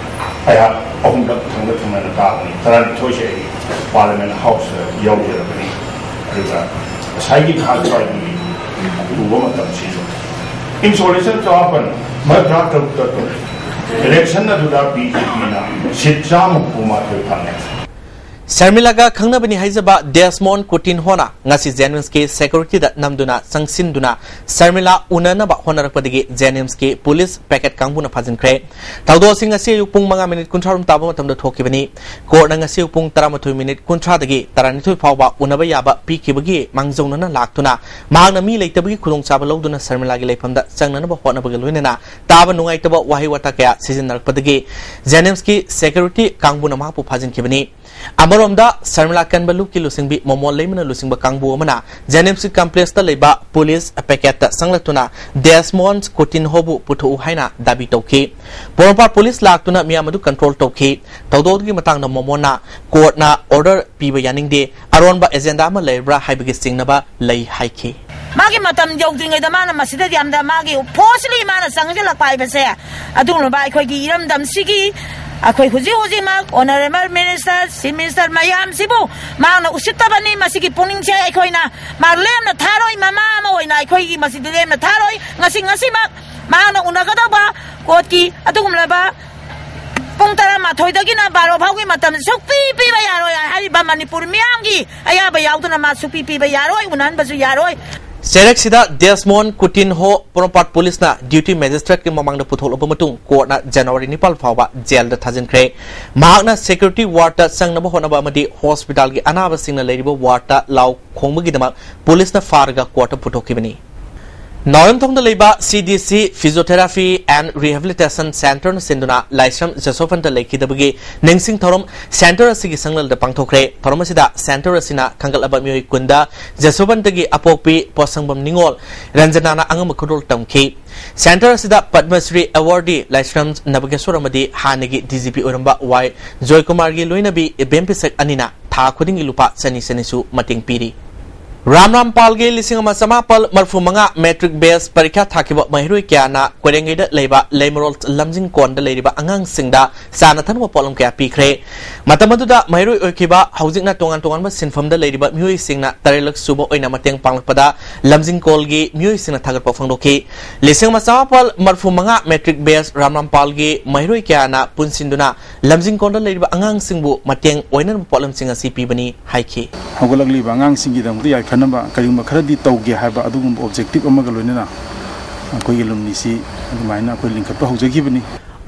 ꯑꯩꯍꯥꯛ ꯑꯍꯨꯝꯂꯛ ꯊꯪꯅ ꯊꯪꯅꯅ ꯀꯥꯕꯅꯤ꯫ ꯇꯔꯥꯅꯤꯊꯣꯏꯁꯦ ꯑꯩ ꯄꯥꯔꯂꯤꯌꯥꯃꯦꯟ ꯍꯥꯎꯁꯇ ꯌꯧꯖꯔꯕꯅꯤ꯫ ꯑꯗꯨꯒ ꯉꯁꯥꯏꯒꯤ ꯊꯥ ꯁ꯭ꯋꯥꯏꯒꯤ ꯎꯕ ꯃꯇꯝꯁꯤꯁꯨ ꯏꯪ ꯁꯣꯛ ꯂꯤꯁꯤꯡ ꯆꯃꯥꯄꯟ ꯃꯔꯤꯐꯨꯇꯔꯥ ꯇꯔꯨꯛꯇ ꯏꯂꯦꯛꯁꯟ ꯑꯗꯨꯗ ꯕꯤ ꯖꯦ ꯄꯤꯅ ꯁꯤꯠ ꯆꯥꯝꯃ ꯍꯨꯝꯐꯨ ꯃꯥꯊꯣꯏ ꯐꯪꯉꯦ꯫ ꯁꯔꯃꯤꯂꯥꯒ ꯈꯪꯅꯕꯅꯤ ꯍꯥꯏꯖꯕ ꯗꯦꯁꯃꯣꯟ ꯀꯨꯇꯤꯟꯍꯣꯅ ꯉꯁꯤ ꯖꯦꯅꯤꯝꯁꯀꯤ ꯁꯦꯀ꯭ꯌꯨꯔꯤꯇꯤꯗ ꯅꯝꯗꯨꯅ ꯆꯪꯁꯤꯟꯗꯨꯅ ꯁꯔꯃꯤꯂꯥ ꯎꯅꯅꯕ ꯍꯣꯠꯅꯔꯛꯄꯗꯒꯤ ꯖꯦꯅꯤꯝꯁꯀꯤ ꯄꯨꯂꯤꯁ ꯄꯦꯀꯦꯠ ꯀꯥꯡꯕꯨꯅ ꯐꯥꯖꯤꯟꯈ꯭ꯔꯦ꯫ ꯊꯧꯗꯣꯛ ꯑꯁꯤ ꯉꯁꯤ ꯑꯌꯨꯛ ꯄꯨꯡ ꯃꯉꯥ ꯃꯤꯅꯤꯠ ꯀꯨꯟꯊ꯭ꯔꯥ ꯔꯣꯝ ꯇꯥꯕ ꯃꯇꯝꯗ ꯊꯣꯛꯈꯤꯕꯅꯤ꯫ ꯀꯣꯔꯠꯅ ꯉꯁꯤ ꯑꯌꯨꯛ ꯄꯨꯡ ꯇꯔꯥꯃꯥꯊꯣꯏ ꯃꯤꯅꯤꯠ ꯀꯨꯟꯊ꯭ꯔꯥꯗꯒꯤ ꯇꯔꯥꯅꯤꯊꯣꯏ ꯐꯥꯎꯕ ꯎꯅꯕ ꯌꯥꯕ ꯄꯤꯈꯤꯕꯒꯤ ꯃꯥꯡꯖꯧꯅꯅ ꯂꯥꯛꯇꯨꯅ ꯃꯍꯥꯛꯅ ꯃꯤ ꯂꯩꯇꯕꯒꯤ ꯈꯨꯗꯣꯡꯆꯥꯕ ꯂꯧꯗꯨꯅ ꯁꯔꯃꯤꯂꯥꯒꯤ ꯂꯩꯐꯝꯗ ꯆꯪꯅꯅꯕ ꯍꯣꯠꯅꯕꯒ ꯂꯣꯏꯅꯅ ꯇꯥꯕ ꯅꯨꯡꯉꯥꯏꯇꯕ ꯋꯥꯍꯩ ꯋꯥꯇꯥ ꯀꯌꯥ ꯁꯤꯖꯤꯟꯅꯔꯛꯄꯗꯒꯤ ꯖꯦꯅꯤꯝꯁꯀꯤ ꯁꯦꯀ꯭ꯌꯨꯔꯤꯇꯤ ꯀꯥꯡꯕꯨꯅ ꯃꯍꯥꯛꯄꯨ ꯐꯥꯖꯤꯟꯈꯤꯕꯅꯤ꯫ ꯑꯃꯔꯣꯝ ꯑꯃꯔꯣꯝꯗ, ꯁꯔꯃꯤꯂꯥ ꯀꯟꯕ ꯂꯨꯞꯀꯤ ꯂꯨꯆꯤꯡꯕꯤ ꯃꯣꯃꯣꯟ ꯂꯩꯃꯅ ꯂꯨꯆꯤꯡꯕ ꯀꯥꯡꯕꯨ ꯑꯃꯅ ꯖꯦꯅꯤꯝꯁꯀꯤ ꯀꯝꯄ꯭ꯂꯦꯛꯁꯇ ꯂꯩꯕ ꯄꯨꯂꯤꯁ ꯄꯦꯀꯦꯠꯇ ꯆꯪꯂꯛꯇꯨꯅ ꯗꯦꯁꯃꯣꯟ ꯀꯨꯇꯤꯟꯍꯣꯕꯨ ꯄꯨꯊꯣꯛꯎ ꯍꯥꯏꯅ ꯗꯥꯕꯤ ꯇꯧꯈꯤ꯫ ꯄꯣꯔꯣꯝꯄꯥꯠ ꯄꯨꯂꯤꯁ ꯂꯥꯛꯇꯨꯅ ꯃꯤꯌꯥꯝ ꯑꯗꯨ ꯀꯟꯇ꯭ꯔꯣꯜ ꯇꯧꯈꯤ꯫ ꯊꯧꯗꯣꯛ ꯑꯗꯨꯒꯤ ꯃꯇꯥꯡꯗ ꯃꯣꯃꯣꯟꯅ ꯀꯣꯔꯠꯅ ꯑꯣꯔꯗꯔ ꯄꯤꯕ ꯌꯥꯅꯤꯡꯗꯦ, ꯑꯔꯣꯟꯕ ꯑꯦꯖꯦꯟꯗꯥ ꯑꯃ ꯂꯩꯔꯕ꯭ꯔꯥ ꯍꯥꯏꯕꯒꯤ ꯆꯤꯡꯅꯕ ꯂꯩ ꯍꯥꯏꯈꯤ꯫ ꯃꯥꯒꯤ ꯃꯇꯝ ꯌꯧꯗ꯭ꯔꯤꯉꯩꯗ ꯃꯥꯅ ꯃꯁꯤꯗ ꯌꯥꯝꯅ ꯃꯥꯒꯤ ꯐꯣꯔꯁꯂꯤ ꯃꯥꯅ ꯆꯪꯁꯤꯜꯂꯛꯄ ꯍꯥꯏꯕꯁꯦ, ꯑꯗꯨꯒꯨꯝꯂꯕ ꯑꯩꯈꯣꯏꯒꯤ ꯏꯔꯝꯗꯝꯁꯤꯒꯤ, ꯑꯩꯈꯣꯏ ꯍꯧꯖꯤꯛ ꯍꯧꯖꯤꯛꯃꯛ ꯑꯣꯅꯔꯦꯕꯜ ꯃꯤꯅꯤꯁꯇꯔ, ꯆꯤꯐ ꯃꯤꯅꯤꯁꯇꯔ ꯃꯌꯥꯝꯁꯤꯕꯨ ꯃꯍꯥꯛꯅ ꯎꯁꯤꯠꯇꯕꯅꯤ꯫ ꯃꯁꯤꯒꯤ ꯄꯨꯛꯅꯤꯡꯁꯦ ꯑꯩꯈꯣꯏꯅ ꯃꯥ ꯂꯦꯝꯅ ꯊꯥꯔꯣꯏ, ꯃꯃꯥ ꯑꯃ ꯑꯣꯏꯅ ꯑꯩꯈꯣꯏꯒꯤ ꯃꯁꯤꯗꯤ ꯂꯦꯝꯅ ꯊꯥꯔꯣꯏ꯫ ꯉꯁꯤ, ꯉꯁꯤꯃꯛ ꯃꯍꯥꯛꯅ ꯎꯅꯒꯗꯧꯕ ꯀꯣꯔꯠꯀꯤ ꯑꯗꯨꯒꯨꯝꯂꯕ ꯄꯨꯡ ꯇꯔꯥꯃꯥꯊꯣꯏꯗꯒꯤꯅ ꯕꯥꯔꯣ ꯐꯥꯎꯒꯤ ꯃꯇꯝ ꯁꯨꯛꯄꯤ ꯄꯤꯕ ꯌꯥꯔꯣꯏ꯫ ꯍꯥꯏꯔꯤꯕ ꯃꯅꯤꯄꯨꯔ ꯃꯤꯌꯥꯝꯒꯤ ꯑꯌꯥꯕ ꯌꯥꯎꯗꯅ ꯃꯥ ꯁꯨꯛꯄꯤ ꯄꯤꯕ ꯌꯥꯔꯣꯏ, ꯎꯅꯍꯟꯕꯁꯨ ꯌꯥꯔꯣꯏ꯫ ꯆꯩꯔꯛꯁꯤꯗ ꯗꯦꯁꯃꯣꯟ ꯀꯨꯇꯤꯟꯍꯣ ꯄꯣꯔꯣꯝꯄꯥꯠ ꯄꯨꯂꯤꯁꯅ ꯗ꯭ꯌꯨꯇꯤ ꯃꯦꯖꯤꯁꯇ꯭ꯔꯦꯠꯀꯤ ꯃꯃꯥꯡꯗ ꯄꯨꯊꯣꯛꯂꯕ ꯃꯇꯨꯡ ꯀꯣꯔꯠꯅ ꯖꯅꯋꯥꯔꯤ ꯅꯤꯄꯥꯟ ꯐꯥꯎꯕ ꯖꯦꯜꯗ ꯊꯥꯖꯤꯟꯈ꯭ꯔꯦ꯫ ꯃꯍꯥꯛꯅ ꯁꯦꯀ꯭ꯌꯨꯔꯤꯇꯤ ꯋꯥꯔꯗꯇ ꯆꯪꯅꯕ ꯍꯣꯠꯅꯕ ꯑꯃꯗꯤ ꯍꯣꯁꯄꯤꯇꯥꯜꯒꯤ ꯑꯅꯥꯕꯁꯤꯡꯅ ꯂꯩꯔꯤꯕ ꯋꯥꯔꯗꯇ ꯂꯥꯎ ꯈꯣꯡꯕꯒꯤꯗꯃꯛ ꯄꯨꯂꯤꯁꯅ ꯐꯥꯔꯒ ꯀꯣꯔꯠꯇ ꯄꯨꯊꯣꯛꯈꯤꯕꯅꯤ꯫ ꯅꯥꯎꯔꯦꯝꯊꯣꯡꯗ ꯂꯩꯕ C D C Physiotherapy and Rehabilitation Centreꯅ ꯁꯤꯟꯗꯨꯅ ꯂꯥꯏꯁ꯭ꯔꯝ ꯖꯁꯣꯐꯟꯇ ꯂꯩꯈꯤꯗꯕꯒꯤ ꯅꯤꯡꯁꯤꯡ ꯊꯧꯔꯝ ꯁꯦꯟꯇꯔ ꯑꯁꯤꯒꯤ ꯁꯪꯂꯦꯜꯗ ꯄꯥꯡꯊꯣꯛꯈ꯭ꯔꯦ꯫ ꯊꯧꯔꯝ ꯑꯁꯤꯗ ꯁꯦꯟꯇꯔ ꯑꯁꯤꯅ ꯈꯟꯒꯠꯂꯕ ꯃꯤꯑꯣꯏ ꯀꯨꯟꯗ ꯖꯁꯣꯐꯟꯇꯒꯤ ꯑꯄꯣꯛꯄꯤ ꯄꯣꯠꯁꯪꯕꯝ ꯅꯤꯉꯣꯜ ꯔꯟꯖꯅꯥꯅ ꯑꯉꯝꯕ ꯈꯨꯗꯣꯜ ꯇꯝꯈꯤ꯫ ꯁꯦꯟꯇꯔ ꯑꯁꯤꯗ ꯄꯗꯃꯁ꯭ꯔꯤ ꯑꯦꯋꯥꯔꯗꯤ ꯂꯥꯏꯁ꯭ꯔꯝ ꯅꯕꯒꯦꯁꯣꯔ ꯑꯃꯗꯤ ꯍꯥꯟꯅꯒꯤ D G P ꯑꯣꯏꯔꯝꯕ ꯋꯥꯏ ꯖꯣꯏꯀꯨꯃꯥꯔꯒꯤ ꯂꯣꯏꯅꯕꯤ ꯏꯕꯦꯝ ꯄꯤꯁꯛ ꯑꯅꯤꯅ ꯊꯥ ꯈꯨꯗꯤꯡꯒꯤ ꯂꯨꯄꯥ ꯆꯅꯤ ꯆꯅꯤꯁꯨ ꯃꯇꯦꯡ ꯄꯤꯔꯤ꯫ ꯔꯥꯝ ꯔꯥꯝꯄꯥꯜꯒꯤ ꯂꯤꯁꯤꯡ ꯑꯃ ꯆꯃꯥꯄꯜ ꯃꯔꯐꯨ ꯃꯉꯥ ꯃꯦꯇ꯭ꯔꯤꯛ ꯕꯦꯁ ꯄꯔꯤꯈ꯭ꯌꯥ ꯊꯥꯈꯤꯕ ꯃꯍꯩꯔꯣꯏ ꯀꯌꯥꯅ ꯀꯣꯏꯔꯦꯡꯒꯩꯗ ꯂꯩꯕ ꯂꯩꯃꯔꯣꯜ ꯂꯝꯖꯤꯡ ꯀꯣꯟꯗ ꯂꯩꯔꯤꯕ ꯑꯉꯥꯡꯁꯤꯡꯗ ꯆꯥꯅ ꯊꯛꯅꯕ ꯄꯣꯠꯂꯝ ꯀꯌꯥ ꯄꯤꯈ꯭ꯔꯦ꯫ ꯃꯇꯝ ꯑꯗꯨꯗ ꯃꯍꯩꯔꯣꯏ ꯑꯣꯏꯈꯤꯕ, ꯍꯧꯖꯤꯛꯅ ꯇꯣꯉꯥꯟ ꯇꯣꯉꯥꯟꯕ ꯁꯤꯟꯐꯝꯗ ꯂꯩꯔꯤꯕ ꯃꯤꯑꯣꯏꯁꯤꯡꯅ ꯇꯔꯦꯠꯂꯛ ꯁꯨꯕ ꯑꯣꯏꯅ ꯃꯇꯦꯡ ꯄꯥꯡꯂꯛꯄꯗ ꯂꯝꯖꯤꯡ ꯀꯣꯜꯒꯤ ꯃꯤꯑꯣꯏꯁꯤꯡꯅ ꯊꯥꯒꯠꯄ ꯐꯣꯡꯗꯣꯛꯈꯤ꯫ ꯂꯤꯁꯤꯡ ꯑꯃ ꯆꯃꯥꯄꯜ ꯃꯔꯐꯨ ꯃꯉꯥ ꯃꯦꯇ꯭ꯔꯤꯛ ꯕꯦꯁ ꯔꯥꯝ ꯔꯥꯝꯄꯥꯜꯒꯤ ꯃꯍꯩꯔꯣꯏ ꯀꯌꯥꯅ ꯄꯨꯟꯁꯤꯟꯗꯨꯅ ꯂꯝꯖꯤꯡ ꯀꯣꯟꯗ ꯂꯩꯔꯤꯕ ꯑꯉꯥꯡꯁꯤꯡꯕꯨ ꯃꯇꯦꯡ ꯑꯣꯏꯅꯅꯕ ꯄꯣꯠꯂꯝꯁꯤꯡ ꯑꯁꯤ ꯄꯤꯕꯅꯤ ꯍꯥꯏꯈꯤ꯫ ꯍꯧꯒꯠꯂꯛꯂꯤꯕ ꯑꯉꯥꯡꯁꯤꯡꯒꯤꯗꯃꯛꯇ ꯌꯥꯏꯐꯅꯕ ꯀꯔꯤꯒꯨꯝꯕ ꯈꯔꯗꯤ ꯇꯧꯒꯦ ꯍꯥꯏꯕ ꯑꯗꯨꯒꯨꯝꯕ objective ꯑꯃꯒ ꯂꯣꯏꯅꯅ ꯑꯩꯈꯣꯏꯒꯤ ꯑꯦꯂꯨꯝꯅꯤꯁꯤ ꯑꯗꯨꯃꯥꯏꯅ ꯑꯩꯈꯣꯏ ꯂꯤꯡꯈꯠꯄ ꯍꯧꯖꯈꯤꯕꯅꯤ꯫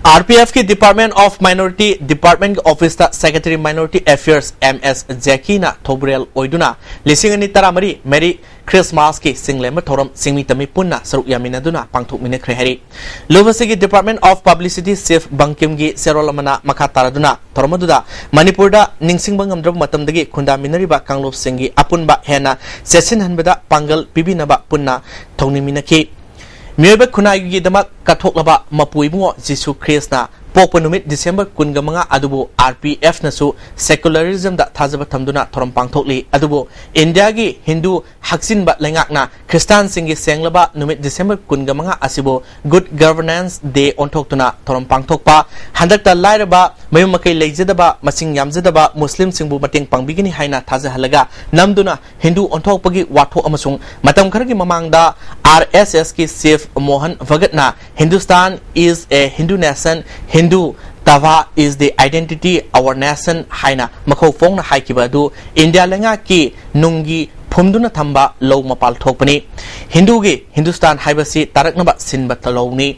ꯑꯥꯔ ꯄꯤ ꯑꯦꯐꯀꯤ Department of Minority Department Officeꯇ Secretary Minority Affairs M S ꯖꯦꯀꯤꯅ ꯊꯧꯕꯨꯔꯦꯜ ꯑꯣꯏꯗꯨꯅ ꯂꯤꯁꯤꯡ ꯑꯅꯤ ꯇꯔꯥꯃꯔꯤ Merry Christmasꯀꯤ ꯆꯤꯡꯂꯦꯝꯕ ꯊꯧꯔꯝ ꯆꯤꯡꯃꯤ ꯇꯝꯃꯤ ꯄꯨꯟꯅ ꯁꯔꯨꯛ ꯌꯥꯃꯤꯟꯅꯗꯨꯅ ꯄꯥꯡꯊꯣꯛꯃꯤꯟꯅꯈ꯭ꯔꯦ ꯍꯥꯏꯔꯤ꯫ ꯂꯨꯕꯁꯤꯒꯤ Department of Publicity Chief ꯕꯪꯀꯤꯝꯒꯤ ꯆꯦꯔꯣꯜ ꯑꯃꯅ ꯃꯈꯥ ꯇꯥꯔꯗꯨꯅ ꯊꯧꯔꯝ ꯑꯗꯨꯗ ꯃꯅꯤꯄꯨꯔꯗ ꯅꯤꯡꯁꯤꯡꯕ ꯉꯝꯗ꯭ꯔꯕ ꯃꯇꯝꯗꯒꯤ ꯈꯨꯟꯗꯥꯃꯤꯟꯅꯔꯤꯕ ꯀꯥꯡꯂꯨꯞꯁꯤꯡꯒꯤ ꯑꯄꯨꯟꯕ ꯍꯦꯟꯅ ꯆꯦꯠꯁꯤꯟꯍꯟꯕꯗ ꯄꯥꯡꯒꯜ ꯄꯤꯕꯤꯅꯕ ꯄꯨꯟꯅ ꯊꯧꯅꯤꯃꯤꯟꯅꯈꯤ꯫ ꯃꯤꯑꯣꯏꯕ ꯈꯨꯟꯅꯥꯏꯒꯤꯗꯃꯛ ꯀꯠꯊꯣꯛꯂꯕ ꯃꯄꯨ ꯏꯕꯨꯡꯉꯣ ꯖꯤꯁꯨ ꯈ꯭ꯔꯤꯁꯅ ꯄꯣꯛꯄ ꯅꯨꯃꯤꯠ December ꯀꯨꯟꯒ ꯃꯉꯥ ꯑꯗꯨꯕꯨ ꯑꯥꯔ ꯄꯤ ꯑꯦꯐꯅꯁꯨ secularismꯗ ꯊꯥꯖꯕ ꯊꯝꯗꯨꯅ ꯊꯧꯔꯝ ꯄꯥꯡꯊꯣꯛꯂꯤ꯫ ꯑꯗꯨꯕꯨ ꯏꯟꯗꯤꯌꯥꯒꯤ ꯍꯤꯟꯗꯨ ꯍꯛꯆꯤꯟꯕ ꯂꯩꯉꯥꯛꯅ ꯈ꯭ꯔꯤꯁꯇꯥꯟꯁꯤꯡꯒꯤ ꯁꯦꯡꯂꯕ ꯅꯨꯃꯤꯠ December ꯀꯨꯟꯒ ꯃꯉꯥ ꯑꯁꯤꯕꯨ Good Governance Day ꯑꯣꯟꯊꯣꯛꯇꯨꯅ ꯊꯧꯔꯝ ꯄꯥꯡꯊꯣꯛꯄ, ꯍꯟꯗꯛꯇ ꯂꯥꯏꯔꯕ, ꯃꯌꯨꯝ ꯃꯀꯩ ꯂꯩꯖꯗꯕ, ꯃꯁꯤꯡ ꯌꯥꯝꯖꯗꯕ ꯃꯨꯁꯂꯤꯝꯁꯤꯡꯕꯨ ꯃꯇꯦꯡ ꯄꯥꯡꯕꯤꯒꯅꯤ ꯍꯥꯏꯅ ꯊꯥꯖꯍꯜꯂꯒ ꯅꯝꯗꯨꯅ ꯍꯤꯟꯗꯨ ꯑꯣꯟꯊꯣꯛꯄꯒꯤ ꯋꯥꯊꯣꯛ ꯑꯃꯁꯨꯡ ꯃꯇꯝ ꯈꯔꯒꯤ ꯃꯃꯥꯡꯗ ꯑꯥꯔ ꯑꯦꯁ ꯑꯦꯁꯀꯤ Chief ꯃꯣꯍꯟ ꯚꯒꯠꯅ Hindustan is a Hindu nation, Hindu Tava is the identity our nation ꯍꯥꯏꯅ ꯃꯈꯧ ꯐꯣꯡꯅ ꯍꯥꯏꯈꯤꯕ ꯑꯗꯨ ꯏꯟꯗꯤꯌꯥ ꯂꯩꯉꯥꯛꯀꯤ ꯅꯨꯡꯒꯤ ꯐꯨꯝꯗꯨꯅ ꯊꯝꯕ ꯂꯧ ꯃꯄꯥꯜ ꯊꯣꯛꯄꯅꯤ꯫ ꯍꯤꯟꯗꯨꯒꯤ ꯍꯤꯟꯗꯨꯁꯇꯥꯟ ꯍꯥꯏꯕꯁꯤ ꯇꯥꯔꯛꯅꯕ ꯁꯤꯟꯕ ꯂꯧꯅꯤ꯫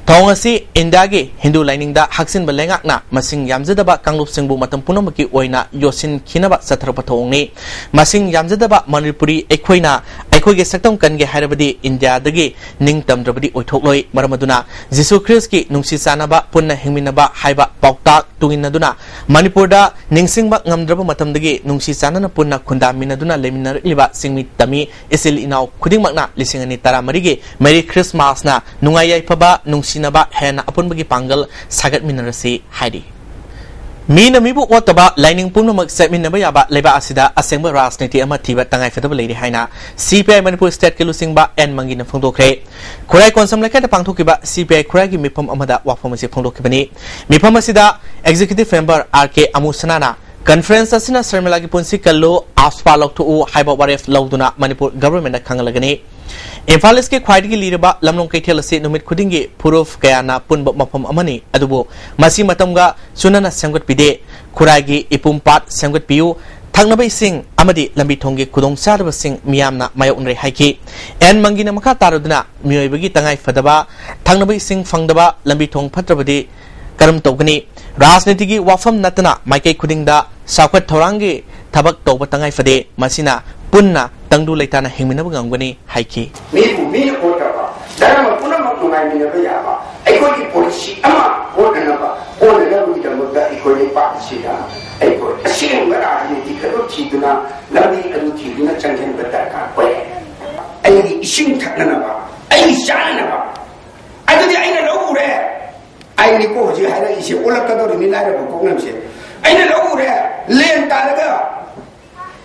ꯊꯧꯑꯣꯡ ꯑꯁꯤ ꯏꯟꯗꯤꯌꯥꯒꯤ ꯍꯤꯟꯗꯨ ꯂꯥꯏꯅꯤꯡꯗ ꯍꯛꯆꯤꯟꯕ ꯂꯩꯉꯥꯛꯅ ꯃꯁꯤꯡ ꯌꯥꯝꯖꯗꯕ ꯀꯥꯡꯂꯨꯞꯁꯤꯡꯕꯨ ꯃꯇꯝ ꯄꯨꯝꯅꯃꯛꯀꯤ ꯑꯣꯏꯅ ꯌꯣꯠꯁꯤꯟꯈꯤꯅꯕ ꯆꯠꯊꯔꯛꯄ ꯊꯧꯑꯣꯡꯅꯤ꯫ ꯃꯁꯤꯡ ꯌꯥꯝꯖꯗꯕ ꯃꯅꯤꯄꯨꯔꯤ ꯑꯩꯈꯣꯏꯅ ꯑꯩꯈꯣꯏꯒꯤ ꯁꯛꯇꯝ ꯀꯟꯒꯦ ꯍꯥꯏꯔꯕꯗꯤ ꯏꯟꯗꯤꯌꯥꯗꯒꯤ ꯅꯤꯡꯇꯝꯗ꯭ꯔꯕꯗꯤ ꯑꯣꯏꯊꯣꯛꯂꯣꯏ꯫ ꯃꯔꯝ ꯑꯗꯨꯅ ꯖꯤꯁꯨ ꯈ꯭ꯔꯤꯁꯀꯤ ꯅꯨꯡꯁꯤ ꯆꯥꯟꯅꯕ ꯄꯨꯟꯅ ꯍꯤꯡꯃꯤꯟꯅꯕ ꯍꯥꯏꯕ ꯄꯥꯎꯇꯥꯛ ꯇꯨꯡꯏꯟꯅꯗꯨꯅ ꯃꯅꯤꯄꯨꯔꯗ ꯅꯤꯡꯁꯤꯡꯕ ꯉꯝꯗ꯭ꯔꯕ ꯃꯇꯝꯗꯒꯤ ꯅꯨꯡꯁꯤ ꯆꯥꯟꯅꯅ ꯄꯨꯟꯅ ꯈꯨꯟꯗꯥꯃꯤꯟꯅꯗꯨꯅ ꯂꯩꯃꯤꯟꯅꯔꯛꯂꯤꯕ ꯆꯤꯡꯃꯤ ꯇꯝꯃꯤ ꯏꯆꯤꯜ ꯏꯅꯥꯎ ꯈꯨꯗꯤꯡꯃꯛꯅ ꯂꯤꯁꯤꯡ ꯑꯅꯤ ꯇꯔꯥꯃꯔꯤꯒꯤ Merry Christmasꯅ ꯅꯨꯡꯉꯥꯏ ꯌꯥꯏꯐꯕ, ꯅꯨꯡꯁꯤꯅꯕ ꯍꯦꯟꯅ ꯑꯄꯨꯟꯕꯒꯤ ꯄꯥꯡꯒꯜ ꯁꯥꯒꯠꯃꯤꯟꯅꯔꯁꯤ ꯍꯥꯏꯔꯤ꯫ ꯃꯤꯅ ꯃꯤꯕꯨ ꯑꯣꯠꯇꯕ, ꯂꯥꯏꯅꯤꯡ ꯄꯨꯝꯅꯃꯛ ꯆꯠꯃꯤꯟꯅꯕ ꯌꯥꯕ ꯂꯩꯕꯥꯛ ꯑꯁꯤꯗ ꯑꯁꯦꯡꯕ ꯔꯥꯖꯅꯤꯇꯤ ꯑꯃ ꯊꯤꯕ ꯇꯉꯥꯏꯐꯗꯕ ꯂꯩꯔꯤ ꯍꯥꯏꯅ ꯁꯤ ꯄꯤ ꯑꯥꯏ ꯃꯅꯤꯄꯨꯔ ꯁ꯭ꯇꯦꯠꯀꯤ ꯂꯨꯆꯤꯡꯕ ꯑꯦꯟ ꯃꯪꯒꯤꯅ ꯐꯣꯡꯗꯣꯛꯈ꯭ꯔꯦ꯫ ꯈꯨꯔꯥꯏ ꯀꯣꯟꯁꯝ ꯂꯩꯀꯥꯏꯗ ꯄꯥꯡꯊꯣꯛꯈꯤꯕ ꯁꯤ ꯄꯤ ꯑꯥꯏ ꯈꯨꯔꯥꯏꯒꯤ ꯃꯤꯐꯝ ꯑꯃꯗ ꯋꯥꯐꯝ ꯑꯁꯤ ꯐꯣꯡꯗꯣꯛꯈꯤꯕꯅꯤ꯫ ꯃꯤꯐꯝ ꯑꯁꯤꯗ Executive Member ꯑꯥꯔ ꯀꯦ ꯑꯃꯨꯁꯅꯥꯅ conference ꯑꯁꯤꯅ ꯁꯔꯃꯤꯂꯥꯒꯤ ꯄꯨꯟꯁꯤ ꯀꯜꯂꯨ, ꯑꯥꯁꯄꯥ ꯂꯧꯊꯣꯛꯎ ꯍꯥꯏꯕ ꯋꯥꯔꯦꯞ ꯂꯧꯗꯨꯅ ꯃꯅꯤꯄꯨꯔ governmentꯅ ꯈꯪꯍꯜꯂꯒꯅꯤ꯫ ꯏꯝꯐꯥꯜ ꯏꯁꯀꯤ ꯈ꯭ꯋꯥꯏꯗꯒꯤ ꯂꯤꯔꯕ ꯂꯝꯂꯣꯡ ꯀꯩꯊꯦꯜ ꯑꯁꯤ ꯅꯨꯃꯤꯠ ꯈꯨꯗꯤꯡꯒꯤ ꯐꯨꯔꯨꯞ ꯀꯌꯥꯅ ꯄꯨꯟꯕ ꯃꯐꯝ ꯑꯃꯅꯤ, ꯑꯗꯨꯕꯨ ꯃꯁꯤ ꯃꯇꯝꯒ ꯆꯨꯅꯅ ꯁꯦꯝꯒꯠꯄꯤꯗꯦ꯫ ꯈꯨꯔꯥꯏꯒꯤ ꯏꯄꯨꯝ ꯄꯥꯠ ꯁꯦꯝꯒꯠꯄꯤꯌꯨ, ꯊꯛꯅꯕ ꯏꯁꯤꯡ ꯑꯃꯗꯤ ꯂꯝꯕꯤ ꯊꯣꯡꯒꯤ ꯈꯨꯗꯣꯡꯆꯥꯗꯕꯁꯤꯡ ꯃꯤꯌꯥꯝꯅ ꯃꯥꯌꯣꯛꯅꯔꯦ ꯍꯥꯏꯈꯤ꯫ ꯑꯦꯟ ꯃꯪꯒꯤꯅ ꯃꯈꯥ ꯇꯥꯔꯗꯨꯅ ꯃꯤꯑꯣꯏꯕꯒꯤ ꯇꯉꯥꯏ ꯐꯗꯕ ꯊꯛꯅꯕ ꯏꯁꯤꯡ ꯐꯪꯗꯕ, ꯂꯝꯕꯤ ꯊꯣꯡ ꯐꯠꯇ꯭ꯔꯕꯗꯤ ꯀꯔꯝ ꯇꯧꯒꯅꯤ? ꯔꯥꯖꯅꯤꯇꯤꯒꯤ ꯋꯥꯐꯝ ꯅꯠꯇꯅ ꯃꯥꯏꯀꯩ ꯈꯨꯗꯤꯡꯗ ꯆꯥꯎꯈꯠ ꯊꯧꯔꯥꯡꯒꯤ ꯊꯕꯛ ꯇꯧꯕ ꯇꯉꯥꯏ ꯐꯗꯦ꯫ ꯃꯁꯤꯅ ꯄꯨꯟꯅ ꯇꯪꯗꯨ ꯂꯩꯇꯥꯅ ꯍꯤꯡꯃꯤꯟꯅꯕ ꯉꯝꯒꯅꯤ ꯍꯥꯏꯈꯤ꯫ ꯃꯤꯕꯨ ꯃꯤꯅ ꯑꯣꯠꯇꯕ, ꯙꯔꯃ ꯄꯨꯝꯅꯃꯛ ꯅꯨꯡꯉꯥꯏꯃꯤꯟꯅꯕ ꯌꯥꯕ ꯑꯩꯈꯣꯏꯒꯤ ꯄꯣꯂꯤꯁꯤ ꯑꯃ ꯍꯣꯠꯅꯅꯕ, ꯍꯣꯠꯅꯅꯕꯒꯤꯗꯃꯛꯇ ꯑꯩꯈꯣꯏ ꯂꯩꯄꯥꯛ ꯑꯁꯤꯗ ꯑꯩꯈꯣꯏ ꯑꯁꯦꯡꯕ ꯔꯥꯖꯅꯤꯇꯤ ꯑꯗꯨ ꯊꯤꯗꯨꯅ, ꯂꯝꯕꯤ ꯑꯗꯨ ꯊꯤꯗꯨꯅ ꯆꯪꯁꯤꯟꯕ ꯗꯔꯀꯥꯔ ꯑꯣꯏ꯫ ꯑꯩꯒꯤ ꯏꯁꯤꯡ ꯊꯛꯅꯅꯕ, ꯑꯩꯒꯤ ꯆꯥꯅꯅꯕ, ꯑꯗꯨꯗꯤ ꯑꯩꯅ ꯂꯧ ꯎꯔꯦ꯫ ꯑꯩꯅꯤꯀꯣ ꯍꯧꯖꯤꯛ ꯍꯥꯏꯔꯛꯏꯁꯦ, ꯑꯣꯜꯂꯛꯀꯗꯧꯔꯤꯅꯤ ꯂꯥꯏꯔꯕ ꯀꯣꯛꯅꯕꯁꯦ꯫ ꯑꯩꯅ ꯂꯧ ꯎꯔꯦ, ꯂꯦꯟ ꯇꯥꯔꯒ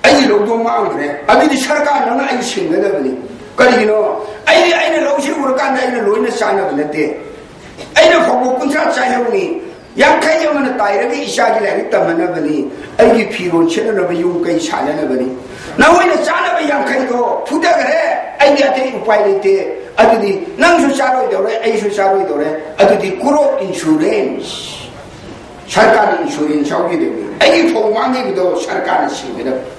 ꯑꯩꯒꯤ ꯂꯧꯗꯣ ꯃꯥꯡꯈ꯭ꯔꯦ, ꯑꯗꯨꯗꯤ ꯁꯔꯀꯥꯔꯅ ꯑꯩ ꯁꯤꯡꯒꯗꯕꯅꯤ꯫ ꯀꯔꯤꯒꯤꯅꯣ? ꯑꯩꯗꯤ ꯑꯩꯅ ꯂꯧꯁꯤ ꯎꯔꯀꯥꯟꯗ ꯑꯩꯅ ꯂꯣꯏꯅ ꯆꯥꯅꯕ ꯅꯠꯇꯦ꯫ ꯑꯩꯅ ꯐꯧꯕꯣꯠ ꯀꯨꯟꯊ꯭ꯔꯥ ꯆꯥꯏꯍꯧꯅꯤ, ꯌꯥꯡꯈꯩ ꯑꯃꯅ ꯇꯥꯏꯔꯒ ꯏꯆꯥꯒꯤ ꯂꯥꯏꯔꯤꯛ ꯇꯝꯍꯟꯅꯕꯅꯤ, ꯑꯩꯒꯤ ꯐꯤꯔꯣꯜ ꯁꯦꯠꯅꯅꯕ, ꯌꯨꯝ ꯀꯩ ꯁꯥꯅꯅꯕꯅꯤ꯫ ꯅꯈꯣꯏꯅ ꯆꯥꯅꯕ ꯌꯥꯡꯈꯩꯗꯣ ꯐꯨꯊꯈ꯭ꯔꯦ, ꯑꯩꯗꯤ ꯑꯇꯩ ꯎꯄꯥꯏ ꯂꯩꯇꯦ꯫ ꯑꯗꯨꯗꯤ ꯅꯪꯁꯨ ꯆꯥꯔꯣꯏꯗꯧꯔꯦ, ꯑꯩꯁꯨ ꯆꯥꯔꯣꯏꯗꯧꯔꯦ꯫ ꯑꯗꯨꯗꯤ crop insurance, ꯁꯔꯀꯥꯔꯅ insurance ꯌꯥꯎꯈꯤꯗꯕꯅꯤ꯫ ꯑꯩꯒꯤ ꯐꯧ ꯃꯥꯡꯈꯤꯕꯗꯣ ꯁꯔꯀꯥꯔꯅ ꯁꯤꯡꯒꯗꯕꯅꯤ꯫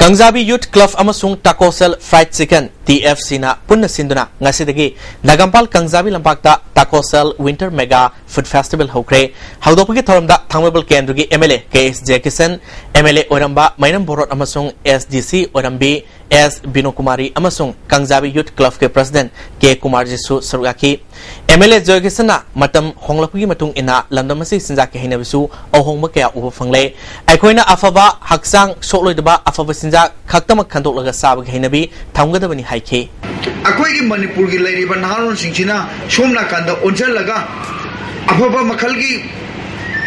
ꯀꯪꯖꯥꯕꯤ ꯌꯨꯊ ꯀ꯭ꯂꯕ ꯑꯃꯁꯨꯡ Taco Cell fried chicken, T F ꯁꯤꯅ ꯄꯨꯟꯅ ꯁꯤꯟꯗꯨꯅ ꯉꯁꯤꯗꯒꯤ ꯅꯒꯥꯝꯄꯥꯜ ꯀꯪꯖꯥꯕꯤ ꯂꯝꯄꯥꯛꯇ Taco Cell winter mega food festival ꯍꯧꯈ꯭ꯔꯦ꯫ ꯍꯧꯗꯣꯛꯄꯒꯤ ꯊꯧꯔꯝꯗ ꯊꯥꯡꯃꯩꯕꯟ ꯀꯦꯟꯗ꯭ꯔꯒꯤ M L A K S Jaykishan, M L A ꯑꯣꯏꯔꯝꯕ ꯃꯩꯔꯝ ꯕꯣꯔꯣꯠ ꯑꯃꯁꯨꯡ ꯑꯦꯁ ꯗꯤ ꯁꯤ ꯑꯣꯏꯔꯝꯕꯤ ꯑꯦꯁ ꯕꯤꯅꯣꯀꯨꯃꯥꯔꯤ ꯑꯃꯁꯨꯡ ꯀꯪꯖꯥꯕꯤ ꯌꯨꯊ ꯀ꯭ꯂꯕꯀꯤ ꯄ꯭ꯔꯁꯤꯗꯦꯟꯠ ꯀꯦ ꯀꯨꯃꯥꯔꯖꯤꯠꯁꯨ ꯁꯔꯨꯛ ꯌꯥꯈꯤ꯫ ꯑꯦꯝ ꯑꯦꯜ ꯑꯦ ꯖꯣꯏꯀꯤꯁꯟꯅ ꯃꯇꯝ ꯍꯣꯡꯂꯛꯄꯒꯤ ꯃꯇꯨꯡ ꯏꯟꯅ ꯂꯝꯗꯝ ꯑꯁꯤꯒꯤ ꯆꯤꯟꯖꯥꯛꯀꯤ ꯍꯩꯅꯕꯤꯁꯨ ꯑꯍꯣꯡꯕ ꯀꯌꯥ ꯎꯕ ꯐꯪꯂꯦ꯫ ꯑꯩꯈꯣꯏꯅ ꯑꯐꯕ, ꯍꯛꯆꯥꯡ ꯁꯣꯛꯂꯣꯏꯗꯕ ꯑꯐꯕ ꯆꯤꯟꯖꯥꯛ ꯈꯛꯇꯃꯛ ꯈꯟꯗꯣꯛꯂꯒ ꯆꯥꯕꯒꯤ ꯍꯩꯅꯕꯤ ꯊꯝꯒꯗꯕꯅꯤ ꯍꯥꯏꯈꯤ꯫ ꯑꯩꯈꯣꯏꯒꯤ ꯃꯅꯤꯄꯨꯔꯒꯤ ꯂꯩꯔꯤꯕ ꯅꯍꯥꯔꯣꯜꯁꯤꯡꯁꯤꯅ ꯁꯣꯝ ꯅꯥꯀꯟꯗ ꯑꯣꯟꯁꯤꯜꯂꯒ ꯑꯐꯕ ꯃꯈꯜꯒꯤ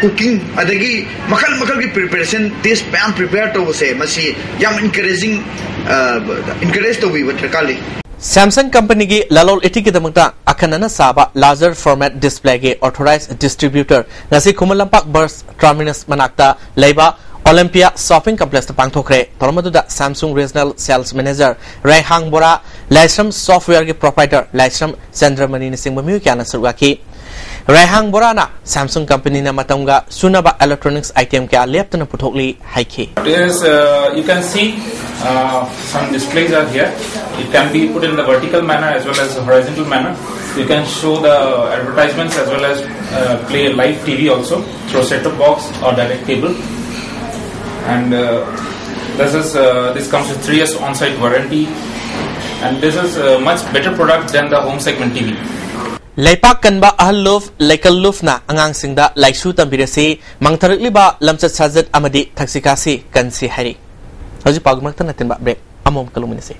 cooking, ꯑꯗꯒꯤ ꯃꯈꯜ ꯃꯈꯜꯒꯤ preparation dish ꯃꯌꯥꯝ prepare ꯇꯧꯕꯁꯦ, ꯃꯁꯤ ꯌꯥꯝ encouraging, ꯑ, encourage ꯇꯧꯕꯤꯕ ꯗꯔꯀꯥꯔ ꯂꯩ꯫ ꯁꯦꯝꯁꯪ ꯀꯝꯄꯅꯤꯒꯤ ꯂꯂꯣꯟ ꯏꯇꯤꯛꯀꯤꯗꯃꯛꯇ ꯑꯈꯟꯅꯅ ꯁꯥꯕ larger format displayꯒꯤ authorized distributor ꯉꯁꯤ ꯈꯨꯃꯟ ꯂꯝꯄꯥꯛ ꯕꯁ ꯇꯔꯃꯤꯅꯁ ꯃꯅꯥꯛꯇ ꯂꯩꯕ ꯑꯣꯂꯤꯝꯄꯤꯌꯥ ꯁꯣꯞꯄꯤꯡ ꯀꯝꯄ꯭ꯂꯦꯛꯁꯇ ꯄꯥꯡꯊꯣꯛꯈ꯭ꯔꯦ꯫ ꯊꯧꯔꯝ ꯑꯗꯨꯗ ꯁꯦꯝꯁꯨꯡ ꯔꯤꯖꯅꯦꯜ ꯁꯦꯜꯁ ꯃꯦꯅꯦꯖꯔ ꯔꯦꯍꯥꯡ ꯕꯣꯔꯥ, ꯂꯥꯏꯁ꯭ꯔꯝ ꯁꯣꯐꯋꯦꯌꯔꯒꯤ ꯄ꯭ꯔꯣꯄ꯭ꯔꯥꯏꯇꯔ ꯂꯥꯏꯁ꯭ꯔꯝ ꯆꯟꯗ꯭ꯔꯃꯅꯤꯅꯆꯤꯡꯕ ꯃꯤꯑꯣꯏ ꯀꯌꯥꯅ ꯁꯔꯨꯛ ꯌꯥꯈꯤ꯫ ꯔꯥꯏꯍꯥꯡ ꯕꯣꯔꯥꯅ Samsung ꯀꯝꯄꯅꯤꯅ ꯃꯇꯝꯒ ꯆꯨꯅꯕ electronics item ꯀꯌꯥ ꯂꯦꯞꯇꯅ ꯄꯨꯊꯣꯛꯂꯤ ꯍꯥꯏꯈꯤ꯫ There's, uh, you can see, uh, some displays are here. It can be put in the vertical manner as well as the horizontal manner. You can show the advertisements as well as, uh, play live T V also through set-top box or direct cable. And, uh, this is, uh, this comes with three years on-site warranty. And this is a much better product than the home segment T V. ꯂꯩꯄꯥꯛ ꯀꯟꯕ ꯑꯍꯜ ꯂꯨꯞ, ꯂꯩꯀꯜ ꯂꯨꯞꯅ ꯑꯉꯥꯡꯁꯤꯡꯗ ꯂꯥꯏꯁꯨ ꯇꯝꯕꯤꯔꯁꯤ, ꯃꯥꯡꯊꯔꯛꯂꯤꯕ ꯂꯝꯆꯠ ꯁꯥꯖꯠ ꯑꯃꯗꯤ ꯊꯛꯁꯤ ꯈꯥꯁꯤ ꯀꯟꯁꯤ ꯍꯥꯏꯔꯤ꯫ ꯍꯧꯖꯤꯛ ꯄꯥꯎꯒꯤꯃꯛꯇ ꯅꯠꯇꯤꯟꯕ break ꯑꯃꯃꯝ ꯀꯜꯂꯨꯃꯤꯟꯅꯁꯤ꯫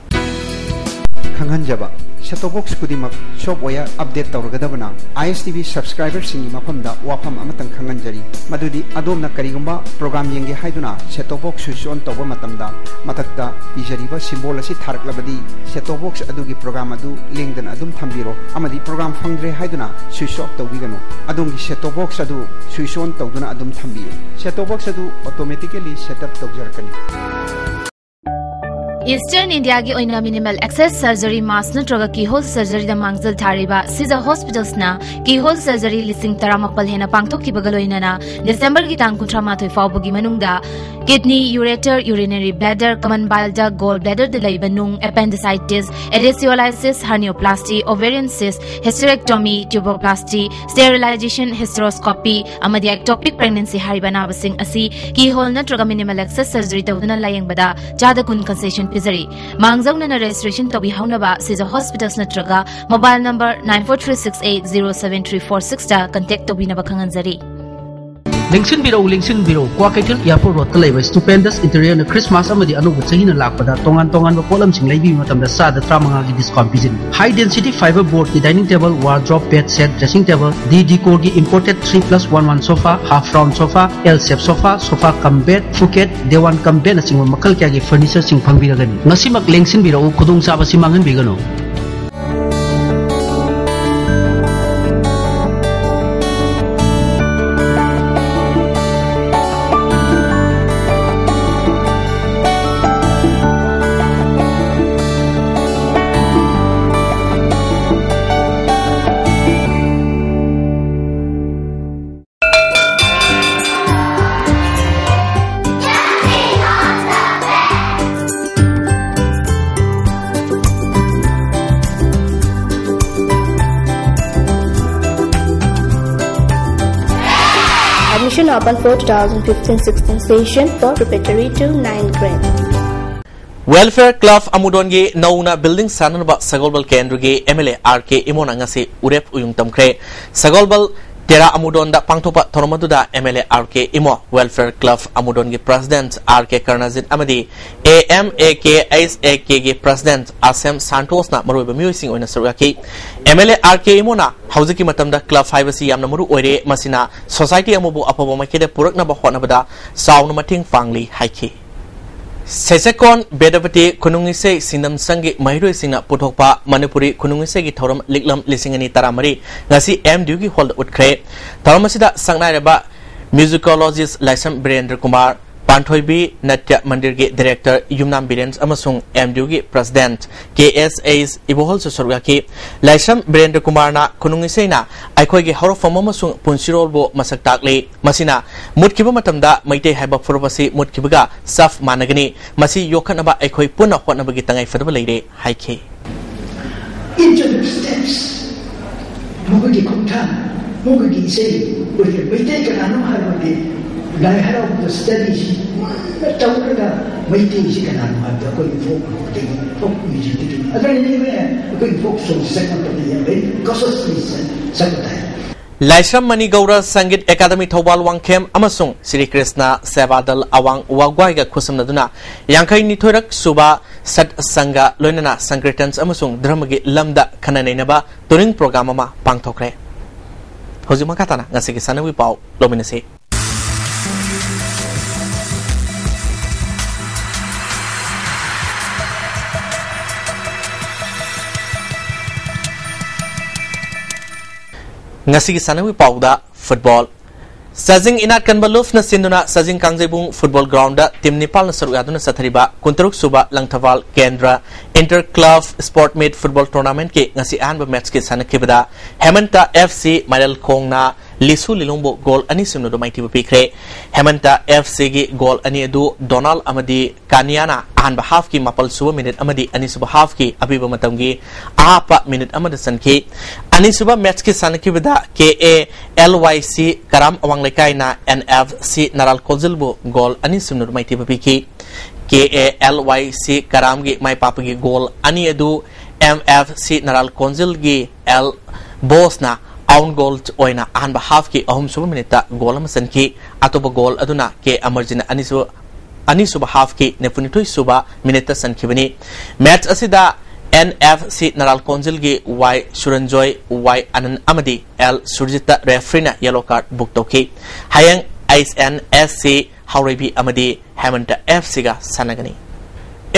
ꯈꯪꯍꯟꯖꯕ, set-top box ꯈꯨꯗꯤꯡꯃꯛ software update ꯇꯧꯔꯒꯗꯕꯅ I S T V subscriberꯁꯤꯡꯒꯤ ꯃꯐꯝꯗ ꯋꯥꯐꯝ ꯑꯃꯇꯪ ꯈꯪꯍꯟꯖꯔꯤ, ꯃꯗꯨꯗꯤ ꯑꯗꯣꯝꯅ ꯀꯔꯤꯒꯨꯝꯕ program ꯌꯦꯡꯒꯦ ꯍꯥꯏꯗꯨꯅ set-top box switch on ꯇꯧꯕ ꯃꯇꯝꯗ, ꯃꯊꯛꯇ ꯄꯤꯖꯔꯤꯕ symbol ꯑꯁꯤ ꯊꯥꯔꯛꯂꯕꯗꯤ, set-top box ꯑꯗꯨꯒꯤ program ꯑꯗꯨ ꯂꯦꯡꯗꯅ ꯑꯗꯨꯝ ꯊꯝꯕꯤꯔꯣ, ꯑꯃꯗꯤ program ꯐꯪꯗ꯭ꯔꯦ ꯍꯥꯏꯗꯨꯅ switch off ꯇꯧꯕꯤꯒꯅꯨ꯫ ꯑꯗꯣꯝꯒꯤ set-top box ꯑꯗꯨ switch on ꯇꯧꯗꯨꯅ ꯑꯗꯨꯝ ꯊꯝꯕꯤꯌꯨ꯫ Set-top box ꯑꯗꯨ automatically set up ꯇꯧꯖꯔꯛꯀꯅꯤ꯫ Eastern Indiaꯒꯤ ꯑꯣꯏꯅ minimal access surgery, mask ꯅꯠꯇ꯭ꯔꯒ keyhole surgeryꯗ ꯃꯥꯡꯖꯤꯜ ꯊꯥꯔꯤꯕ Sija Hospitalsꯅ keyhole surgery ꯂꯤꯁꯤꯡ ꯇꯔꯥꯃꯥꯄꯜ ꯍꯦꯟꯅ ꯄꯥꯡꯊꯣꯛꯈꯤꯕꯒ ꯂꯣꯏꯅꯅ Decemberꯒꯤ ꯇꯥꯡ ꯀꯨꯟꯊ꯭ꯔꯥ ꯃꯥꯊꯣꯏ ꯐꯥꯎꯕꯒꯤ ꯃꯅꯨꯡꯗ kidney, ureter, urinary bladder, common bile duct, gall bladderꯗ ꯂꯩꯕ ꯅꯨꯡ, appendicitis, ileocestosis, hernioplasty, ovarian cyst, hysterectomy, tuboplasty, sterilization, hysteroscopy ꯑꯃꯗꯤ ectopic pregnancy ꯍꯥꯏꯔꯤꯕ ꯑꯅꯥꯕꯁꯤꯡ ꯑꯁꯤ keyhole ꯅꯠꯇ꯭ꯔꯒ minimal access surgery ꯇꯧꯗꯨꯅ ꯂꯥꯌꯦꯡꯕꯗ ꯆꯥꯗ ꯀꯨꯟ concession ꯄꯤꯖꯔꯤ꯫ ꯃꯥꯡꯖꯧꯅꯅ registration ꯇꯧꯕꯤꯍꯧꯅꯕ Sija Hospitals ꯅꯠꯇ꯭ꯔꯒ mobile number nine four three six eight zero seven three four sixꯇ contact ꯇꯧꯕꯤꯅꯕ ꯈꯪꯍꯟꯖꯔꯤ꯫ ꯂꯦꯡꯁꯤꯟꯕꯤꯔꯧ, ꯂꯦꯡꯁꯤꯟꯕꯤꯔꯧ, ꯀ꯭ꯋꯥꯀꯩꯊꯦꯜ airport roadꯇ ꯂꯩꯕ Stupendous Interiorꯅ Christmas ꯑꯃꯗꯤ ꯑꯅꯧꯕ ꯆꯍꯤꯅ ꯂꯥꯛꯄꯗ ꯇꯣꯉꯥꯟ ꯇꯣꯉꯥꯟꯕ ꯄꯣꯠꯂꯝꯁꯤꯡ ꯂꯩꯕꯤꯕ ꯃꯇꯝꯗ ꯆꯥꯗ ꯇꯔꯥꯃꯉꯥꯒꯤ discount ꯄꯤꯖꯔꯤ꯫ High density fiber boardꯀꯤ dining table, wardrobe, bed set, dressing table, D decorꯒꯤ imported three plus one one sofa, half round sofa, L shape sofa, sofa cum bed, Phuket, Dewan cum bedꯅꯆꯤꯡꯕ ꯃꯈꯜ ꯀꯌꯥꯒꯤ furnitureꯁꯤꯡ ꯐꯪꯕꯤꯔꯒꯅꯤ꯫ ꯉꯁꯤꯃꯛ ꯂꯦꯡꯁꯤꯟꯕꯤꯔꯛꯎ, ꯈꯨꯗꯣꯡꯆꯥꯕꯁꯤ ꯃꯥꯡꯍꯟꯕꯤꯒꯅꯨ꯫ Open for two thousand fifteen sixteen session for preparatory to ninth grade. Welfare Club ꯑꯃꯨꯗꯣꯟꯒꯤ ꯅꯧꯅ building ꯁꯥꯅꯅꯕ ꯁꯒꯣꯜꯕꯜ ꯀꯦꯟꯗ꯭ꯔꯒꯤ M L A R K ꯏꯃꯣꯅ ꯉꯁꯤ ꯎꯔꯦꯞ ꯎꯌꯨꯡ ꯇꯝꯈ꯭ꯔꯦ꯫ ꯁꯒꯣꯜꯕꯜ ꯇꯦꯔꯥ ꯑꯃꯨꯗꯣꯟꯗ ꯄꯥꯡꯊꯣꯛꯄ ꯊꯧꯔꯝ ꯑꯗꯨꯗ M L A R K Imo, Welfare Club ꯑꯃꯨꯗꯣꯟꯒꯤ President R K ꯀꯔꯅꯖꯤꯠ ꯑꯃꯗꯤ A M A K H A K ꯒꯤ President ꯑꯁꯦꯝ ꯁꯥꯟꯇꯣꯁꯅ ꯃꯔꯨꯑꯣꯏꯕ ꯃꯤꯑꯣꯏꯁꯤꯡ ꯑꯣꯏꯅ ꯁꯔꯨꯛ ꯌꯥꯈꯤ꯫ M L A R K ꯏꯃꯣꯅ ꯍꯧꯖꯤꯛꯀꯤ ꯃꯇꯝꯗ club ꯍꯥꯏꯕꯁꯤ ꯌꯥꯝꯅ ꯃꯔꯨ ꯑꯣꯏꯔꯦ, ꯃꯁꯤꯅ society ꯑꯃꯕꯨ ꯑꯐꯕ ꯃꯥꯏꯀꯩꯗ ꯄꯨꯔꯛꯅꯕ ꯍꯣꯠꯅꯕꯗ ꯆꯥꯎꯅ ꯃꯇꯦꯡ ꯄꯥꯡꯂꯤ ꯍꯥꯏꯈꯤ꯫ ꯁꯩꯁꯛꯀꯣꯟ ꯕꯦꯗꯄꯇꯤ ꯈꯨꯅꯨꯡ ꯏꯁꯩ ꯁꯤꯡꯅꯝ ꯁꯪꯒꯤ ꯃꯍꯩꯔꯣꯏꯁꯤꯡꯅ ꯄꯨꯊꯣꯛꯄ ꯃꯅꯤꯄꯨꯔꯤ ꯈꯨꯅꯨꯡ ꯏꯁꯩꯒꯤ ꯊꯧꯔꯝ ꯂꯤꯛꯂꯝ ꯂꯤꯁꯤꯡ ꯑꯅꯤ ꯇꯔꯥꯃꯔꯤ ꯉꯁꯤ M D Uꯒꯤ ꯍꯣꯜꯗ ꯎꯠꯈ꯭ꯔꯦ꯫ ꯊꯧꯔꯝ ꯑꯁꯤꯗ ꯁꯛꯅꯥꯏꯔꯕ musicologist ꯂꯥꯏꯁ꯭ꯔꯝ ꯕꯤꯔꯦꯟꯗ꯭ꯔ ꯀꯨꯃꯥꯔ, ꯄꯥꯟꯊꯣꯏꯕꯤ ꯅꯥꯇ꯭ꯌ ꯃꯟꯗꯤꯔꯒꯤ director ꯌꯨꯝꯅꯥꯝ ꯕꯤꯔꯦꯟ ꯑꯃꯁꯨꯡ M D Uꯒꯤ President K S H ꯏꯕꯣꯍꯜꯁꯨ ꯁꯔꯨꯛ ꯌꯥꯈꯤ꯫ ꯂꯥꯏꯁ꯭ꯔꯝ ꯕꯤꯔꯦꯟꯗ꯭ꯔ ꯀꯨꯃꯥꯔꯅ ꯈꯨꯅꯨꯡ ꯏꯁꯩꯅ ꯑꯩꯈꯣꯏꯒꯤ ꯍꯧꯔꯛꯐꯝ ꯑꯃꯁꯨꯡ ꯄꯨꯟꯁꯤꯔꯣꯜꯕꯨ ꯃꯁꯛ ꯇꯥꯛꯂꯤ꯫ ꯃꯁꯤꯅ ꯃꯨꯠꯈꯤꯕ ꯃꯇꯝꯗ ꯃꯩꯇꯩ ꯍꯥꯏꯕ ꯐꯨꯔꯨꯞ ꯑꯁꯤ ꯃꯨꯠꯈꯤꯕꯒ ꯆꯞ ꯃꯥꯟꯅꯒꯅꯤ꯫ ꯃꯁꯤ ꯌꯣꯛꯈꯠꯅꯕ ꯑꯩꯈꯣꯏ ꯄꯨꯟꯅ ꯍꯣꯠꯅꯕꯒꯤ ꯇꯉꯥꯏ ꯐꯗꯕ ꯂꯩꯔꯦ ꯍꯥꯏꯈꯤ꯫ Each of the steps, ꯃꯈꯣꯏꯒꯤ ꯈꯣꯡꯊꯥꯡ, ꯃꯈꯣꯏꯒꯤ ꯏꯁꯩ, ꯑꯩꯈꯣꯏꯒꯤ ꯃꯩꯇꯩ ꯀꯅꯥꯅꯣ ꯍꯥꯏꯕꯒꯤ ꯂꯥꯏ ꯍꯔꯥꯎꯕꯗ studyꯁꯤ ꯃꯨꯟꯅ ꯇꯧꯔꯒ ꯃꯩꯇꯩꯁꯤ ꯀꯅꯥꯅꯣ ꯍꯥꯏꯕꯗꯣ ꯑꯩꯈꯣꯏꯒꯤ folk ꯗꯒꯤ, folk musicꯇꯒꯤ, ꯑꯗꯨꯅ ꯑꯩꯈꯣꯏꯒꯤ folk songꯁꯤ ꯆꯠꯄꯗ ꯌꯥꯝ very cautiously ꯆꯠꯄ ꯇꯥꯏ꯫ ꯂꯥꯏꯁ꯭ꯔꯝ ꯃꯅꯤ ꯒꯧꯔ ꯁꯪꯒꯤꯠ ꯑꯦꯀꯥꯗꯃꯤ ꯊꯧꯕꯥꯜ ꯋꯥꯡꯈꯦꯝ ꯑꯃꯁꯨꯡ ꯁ꯭ꯔꯤ ꯀ꯭ꯔꯤꯁꯅ ꯁꯦꯕꯥ ꯗꯜ ꯑꯋꯥꯡ ꯋꯥꯒ꯭ꯋꯥꯏꯒ ꯈꯨꯠꯁꯝꯅꯗꯨꯅ ꯌꯥꯡꯈꯩ ꯅꯤꯊꯣꯏꯔꯛ ꯁꯨꯕ ꯁꯠ ꯁꯪꯒ ꯂꯣꯏꯅꯅ ꯁꯪꯀꯤꯔꯇꯟ ꯑꯃꯁꯨꯡ ꯙꯔꯃꯒꯤ ꯂꯝꯗ ꯈꯟꯅ ꯅꯩꯅꯕ touring program ꯑꯃ ꯄꯥꯡꯊꯣꯛꯈ꯭ꯔꯦ꯫ ꯍꯧꯖꯤꯛ ꯃꯈꯥ ꯇꯥꯅ ꯉꯁꯤꯒꯤ ꯁꯥꯟꯅꯕꯒꯤ ꯄꯥꯎ ꯂꯧꯃꯤꯟꯅꯁꯤ꯫ ꯉꯁꯤꯒꯤ ꯁꯥꯟꯅꯕꯒꯤ ꯄꯥꯎꯗ football꯫ ꯆꯥꯖꯤꯡ ꯏꯅꯥꯠ ꯀꯟꯕ ꯂꯨꯞꯅ ꯁꯤꯟꯗꯨꯅ ꯆꯥꯖꯤꯡ ꯀꯥꯡꯖꯩꯕꯨꯡ football groundꯗ team ꯅꯤꯄꯥꯜꯅ ꯁꯔꯨꯛ ꯌꯥꯗꯨꯅ ꯆꯠꯊꯔꯤꯕ ꯀꯨꯟꯇꯔꯨꯛ ꯁꯨꯕ ꯂꯪꯊꯕꯥꯜ ꯀꯦꯟꯗ꯭ꯔ inter club sport meet football tournamentꯀꯤ ꯉꯁꯤ ꯑꯍꯥꯟꯕ matchꯀꯤ ꯁꯥꯟꯅꯈꯤꯕꯗ ꯍꯦꯃꯟꯇ F C ꯃꯥꯏꯔꯦꯜꯈꯣꯡꯅ ꯂꯤꯁꯨ ꯂꯤꯂꯣꯡꯕꯨ ꯒꯣꯜ ꯑꯅꯤ ꯁꯤꯅꯣꯗ ꯃꯥꯏꯊꯤꯕ ꯄꯤꯈ꯭ꯔꯦ꯫ ꯍꯦꯃꯟꯇ ꯑꯦꯐ ꯁꯤꯒꯤ ꯒꯣꯜ ꯑꯅꯤ ꯑꯗꯨ ꯗꯣꯅꯥꯜ ꯑꯃꯗꯤ ꯀꯥꯅꯤꯌꯥꯅ ꯑꯍꯥꯟꯕ ꯍꯥꯐꯀꯤ ꯃꯥꯄꯜ ꯁꯨꯕ ꯃꯤꯅꯤꯠ ꯑꯃꯗꯤ ꯑꯅꯤꯁꯨꯕ ꯍꯥꯐꯀꯤ ꯑꯄꯤꯕ ꯃꯇꯝꯒꯤ ꯑꯍꯥꯞꯄ ꯃꯤꯅꯤꯠ ꯑꯃꯗ ꯆꯟꯈꯤ꯫ ꯑꯅꯤꯁꯨꯕ ꯃꯦꯠꯁꯀꯤ ꯁꯥꯟꯅꯈꯤꯕꯗ ꯀꯦ ꯑꯦ ꯑꯦꯜ ꯋꯥꯏ ꯁꯤ ꯀꯔꯥꯝ ꯑꯋꯥꯡ ꯂꯩꯀꯥꯏꯅ ꯑꯦꯟ ꯑꯦꯐ ꯁꯤ ꯅꯔꯥꯜ ꯀꯣꯟꯖꯤꯜꯕꯨ ꯒꯣꯜ ꯑꯅꯤ ꯁꯤꯅꯣꯗ ꯃꯥꯏꯊꯤꯕ ꯄꯤꯈꯤ꯫ ꯀꯦ ꯑꯦ ꯑꯦꯜ ꯋꯥꯏ ꯁꯤ ꯀꯔꯥꯝꯒꯤ ꯃꯥꯏ ꯄꯥꯛꯄꯒꯤ ꯒꯣꯜ ꯑꯅꯤ ꯑꯗꯨ ꯑꯦꯝ ꯑꯦꯐ ꯁꯤ ꯅꯔꯥꯜ ꯀꯣꯟꯖꯤꯜꯒꯤ ꯑꯦꯜ ꯕꯣꯁꯅ ꯑꯥꯎꯟ ꯒꯣꯜ ꯑꯣꯏꯅ ꯑꯍꯥꯟꯕ ꯍꯥꯐꯀꯤ ꯑꯍꯨꯝꯁꯨꯕ ꯃꯤꯅꯤꯠꯇ ꯒꯣꯜ ꯑꯃ ꯆꯟꯈꯤ꯫ ꯑꯇꯣꯞꯄ ꯒꯣꯜ ꯑꯗꯨꯅ ꯀꯦ ꯑꯃꯔꯖꯤꯠꯅ ꯑꯅꯤꯁꯨ-, ꯑꯅꯤꯁꯨꯕ ꯍꯥꯐꯀꯤ ꯅꯤꯐꯨꯅꯤꯊꯣꯏ ꯁꯨꯕ ꯃꯤꯅꯤꯠꯇ ꯆꯟꯈꯤꯕꯅꯤ꯫ ꯃꯦꯠꯁ ꯑꯁꯤꯗ ꯑꯦꯟ ꯑꯦꯐ ꯁꯤ ꯅꯔꯥꯜ ꯀꯣꯟꯖꯤꯜꯒꯤ ꯋꯥꯏ ꯁꯨꯔꯟꯖꯣꯏ, ꯋꯥꯏ ꯑꯅꯟ ꯑꯃꯗꯤ ꯑꯦꯜ ꯁꯨꯔꯖꯤꯠꯇ ꯔꯦꯐ꯭ꯔꯤꯅ ꯌꯦꯂꯣ ꯀꯥꯔꯗ ꯕꯨꯛ ꯇꯧꯈꯤ꯫ ꯍꯌꯦꯡ ꯑꯩꯆ ꯑꯦꯟ ꯑꯦꯁ ꯁꯤ ꯍꯥꯎꯔꯩꯕꯤ ꯑꯃꯗꯤ ꯍꯦꯃꯟꯇ ꯑꯦꯐ ꯁꯤꯒ ꯁꯥꯟꯅꯒꯅꯤ꯫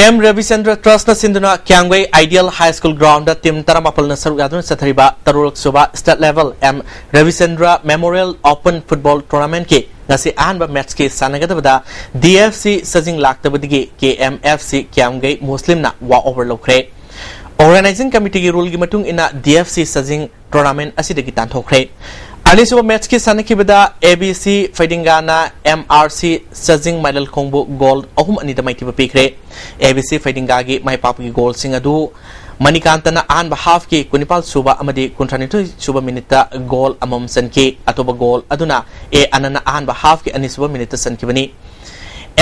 ꯑꯦꯝ ꯔꯕꯤꯆꯟꯗ꯭ꯔ ꯇ꯭ꯔꯁꯅ ꯁꯤꯟꯗꯨꯅ Kyamgei ideal high school ground team ꯇꯔꯥꯃꯥꯄꯜꯅ ꯁꯔꯨꯛ ꯌꯥꯗꯨꯅ ꯆꯠꯊꯔꯤꯕ ꯇꯔꯨꯛꯂꯛ ꯁꯨꯕ state level M Rabichandra memorial open football ꯇꯣꯔꯅꯥꯃꯦꯟꯠꯀꯤ ꯉꯁꯤ ꯑꯍꯥꯟꯕ ꯃꯦꯠꯁꯀꯤ ꯁꯥꯟꯅꯒꯗꯕꯗ ꯗꯤ ꯑꯦꯐ ꯁꯤ ꯆꯥꯖꯤꯡ ꯂꯥꯛꯇꯕꯗꯒꯤ ꯀꯦ ꯑꯦꯝ ꯑꯦꯐ ꯁꯤ ꯀ꯭ꯌꯥꯝꯒꯩ ꯃꯨꯁꯂꯤꯝꯅ ꯋꯥꯛ ꯑꯣꯚꯔ ꯂꯧꯈ꯭ꯔꯦ꯫ ꯑꯣꯔꯒꯅꯥꯏꯖꯤꯡ ꯀꯃꯤꯇꯤꯒꯤ ꯔꯨꯜꯒꯤ ꯃꯇꯨꯡ ꯏꯟꯅ ꯗꯤ ꯑꯦꯐ ꯁꯤ ꯆꯥꯖꯤꯡ ꯇꯣꯔꯅꯥꯃꯦꯟꯠ ꯑꯁꯤꯗꯒꯤ ꯇꯥꯟꯊꯣꯛꯈ꯭ꯔꯦ꯫ ꯑꯅꯤꯁꯨꯕ ꯃꯦꯠꯁꯀꯤ ꯁꯥꯟꯅꯈꯤꯕꯗ A B C ꯐꯩꯗꯤꯡꯒꯥꯅ M R C ꯆꯥꯖꯤꯡ ꯃꯥꯏꯂꯦꯜꯈꯣꯡꯕꯨ goal ꯑꯍꯨꯝ ꯑꯅꯤꯗ ꯃꯥꯏꯊꯤꯕ ꯄꯤꯈ꯭ꯔꯦ꯫ ꯑꯦ ꯕꯤ ꯁꯤ ꯐꯩꯗꯤꯡꯒꯥꯒꯤ ꯃꯥꯏ ꯄꯥꯛꯄꯒꯤ ꯒꯣꯜꯁꯤꯡ ꯑꯗꯨ ꯃꯅꯤꯀꯥꯟꯇꯅ ꯑꯍꯥꯟꯕ ꯍꯥꯐꯀꯤ ꯀꯨꯟꯅꯤꯄꯥꯜ ꯁꯨꯕ ꯑꯃꯗꯤ ꯀꯨꯟꯊ꯭ꯔꯥꯅꯤꯊꯣꯏ ꯁꯨꯕ ꯃꯤꯅꯤꯠꯇ ꯒꯣꯜ ꯑꯃꯃꯝ ꯆꯟꯈꯤ꯫ ꯑꯇꯣꯞꯄ ꯒꯣꯜ ꯑꯗꯨꯅ ꯑꯦ ꯑꯅꯟꯅ ꯑꯍꯥꯟꯕ ꯍꯥꯐꯀꯤ ꯑꯅꯤꯁꯨꯕ ꯃꯤꯅꯤꯠꯇ ꯆꯟꯈꯤꯕꯅꯤ꯫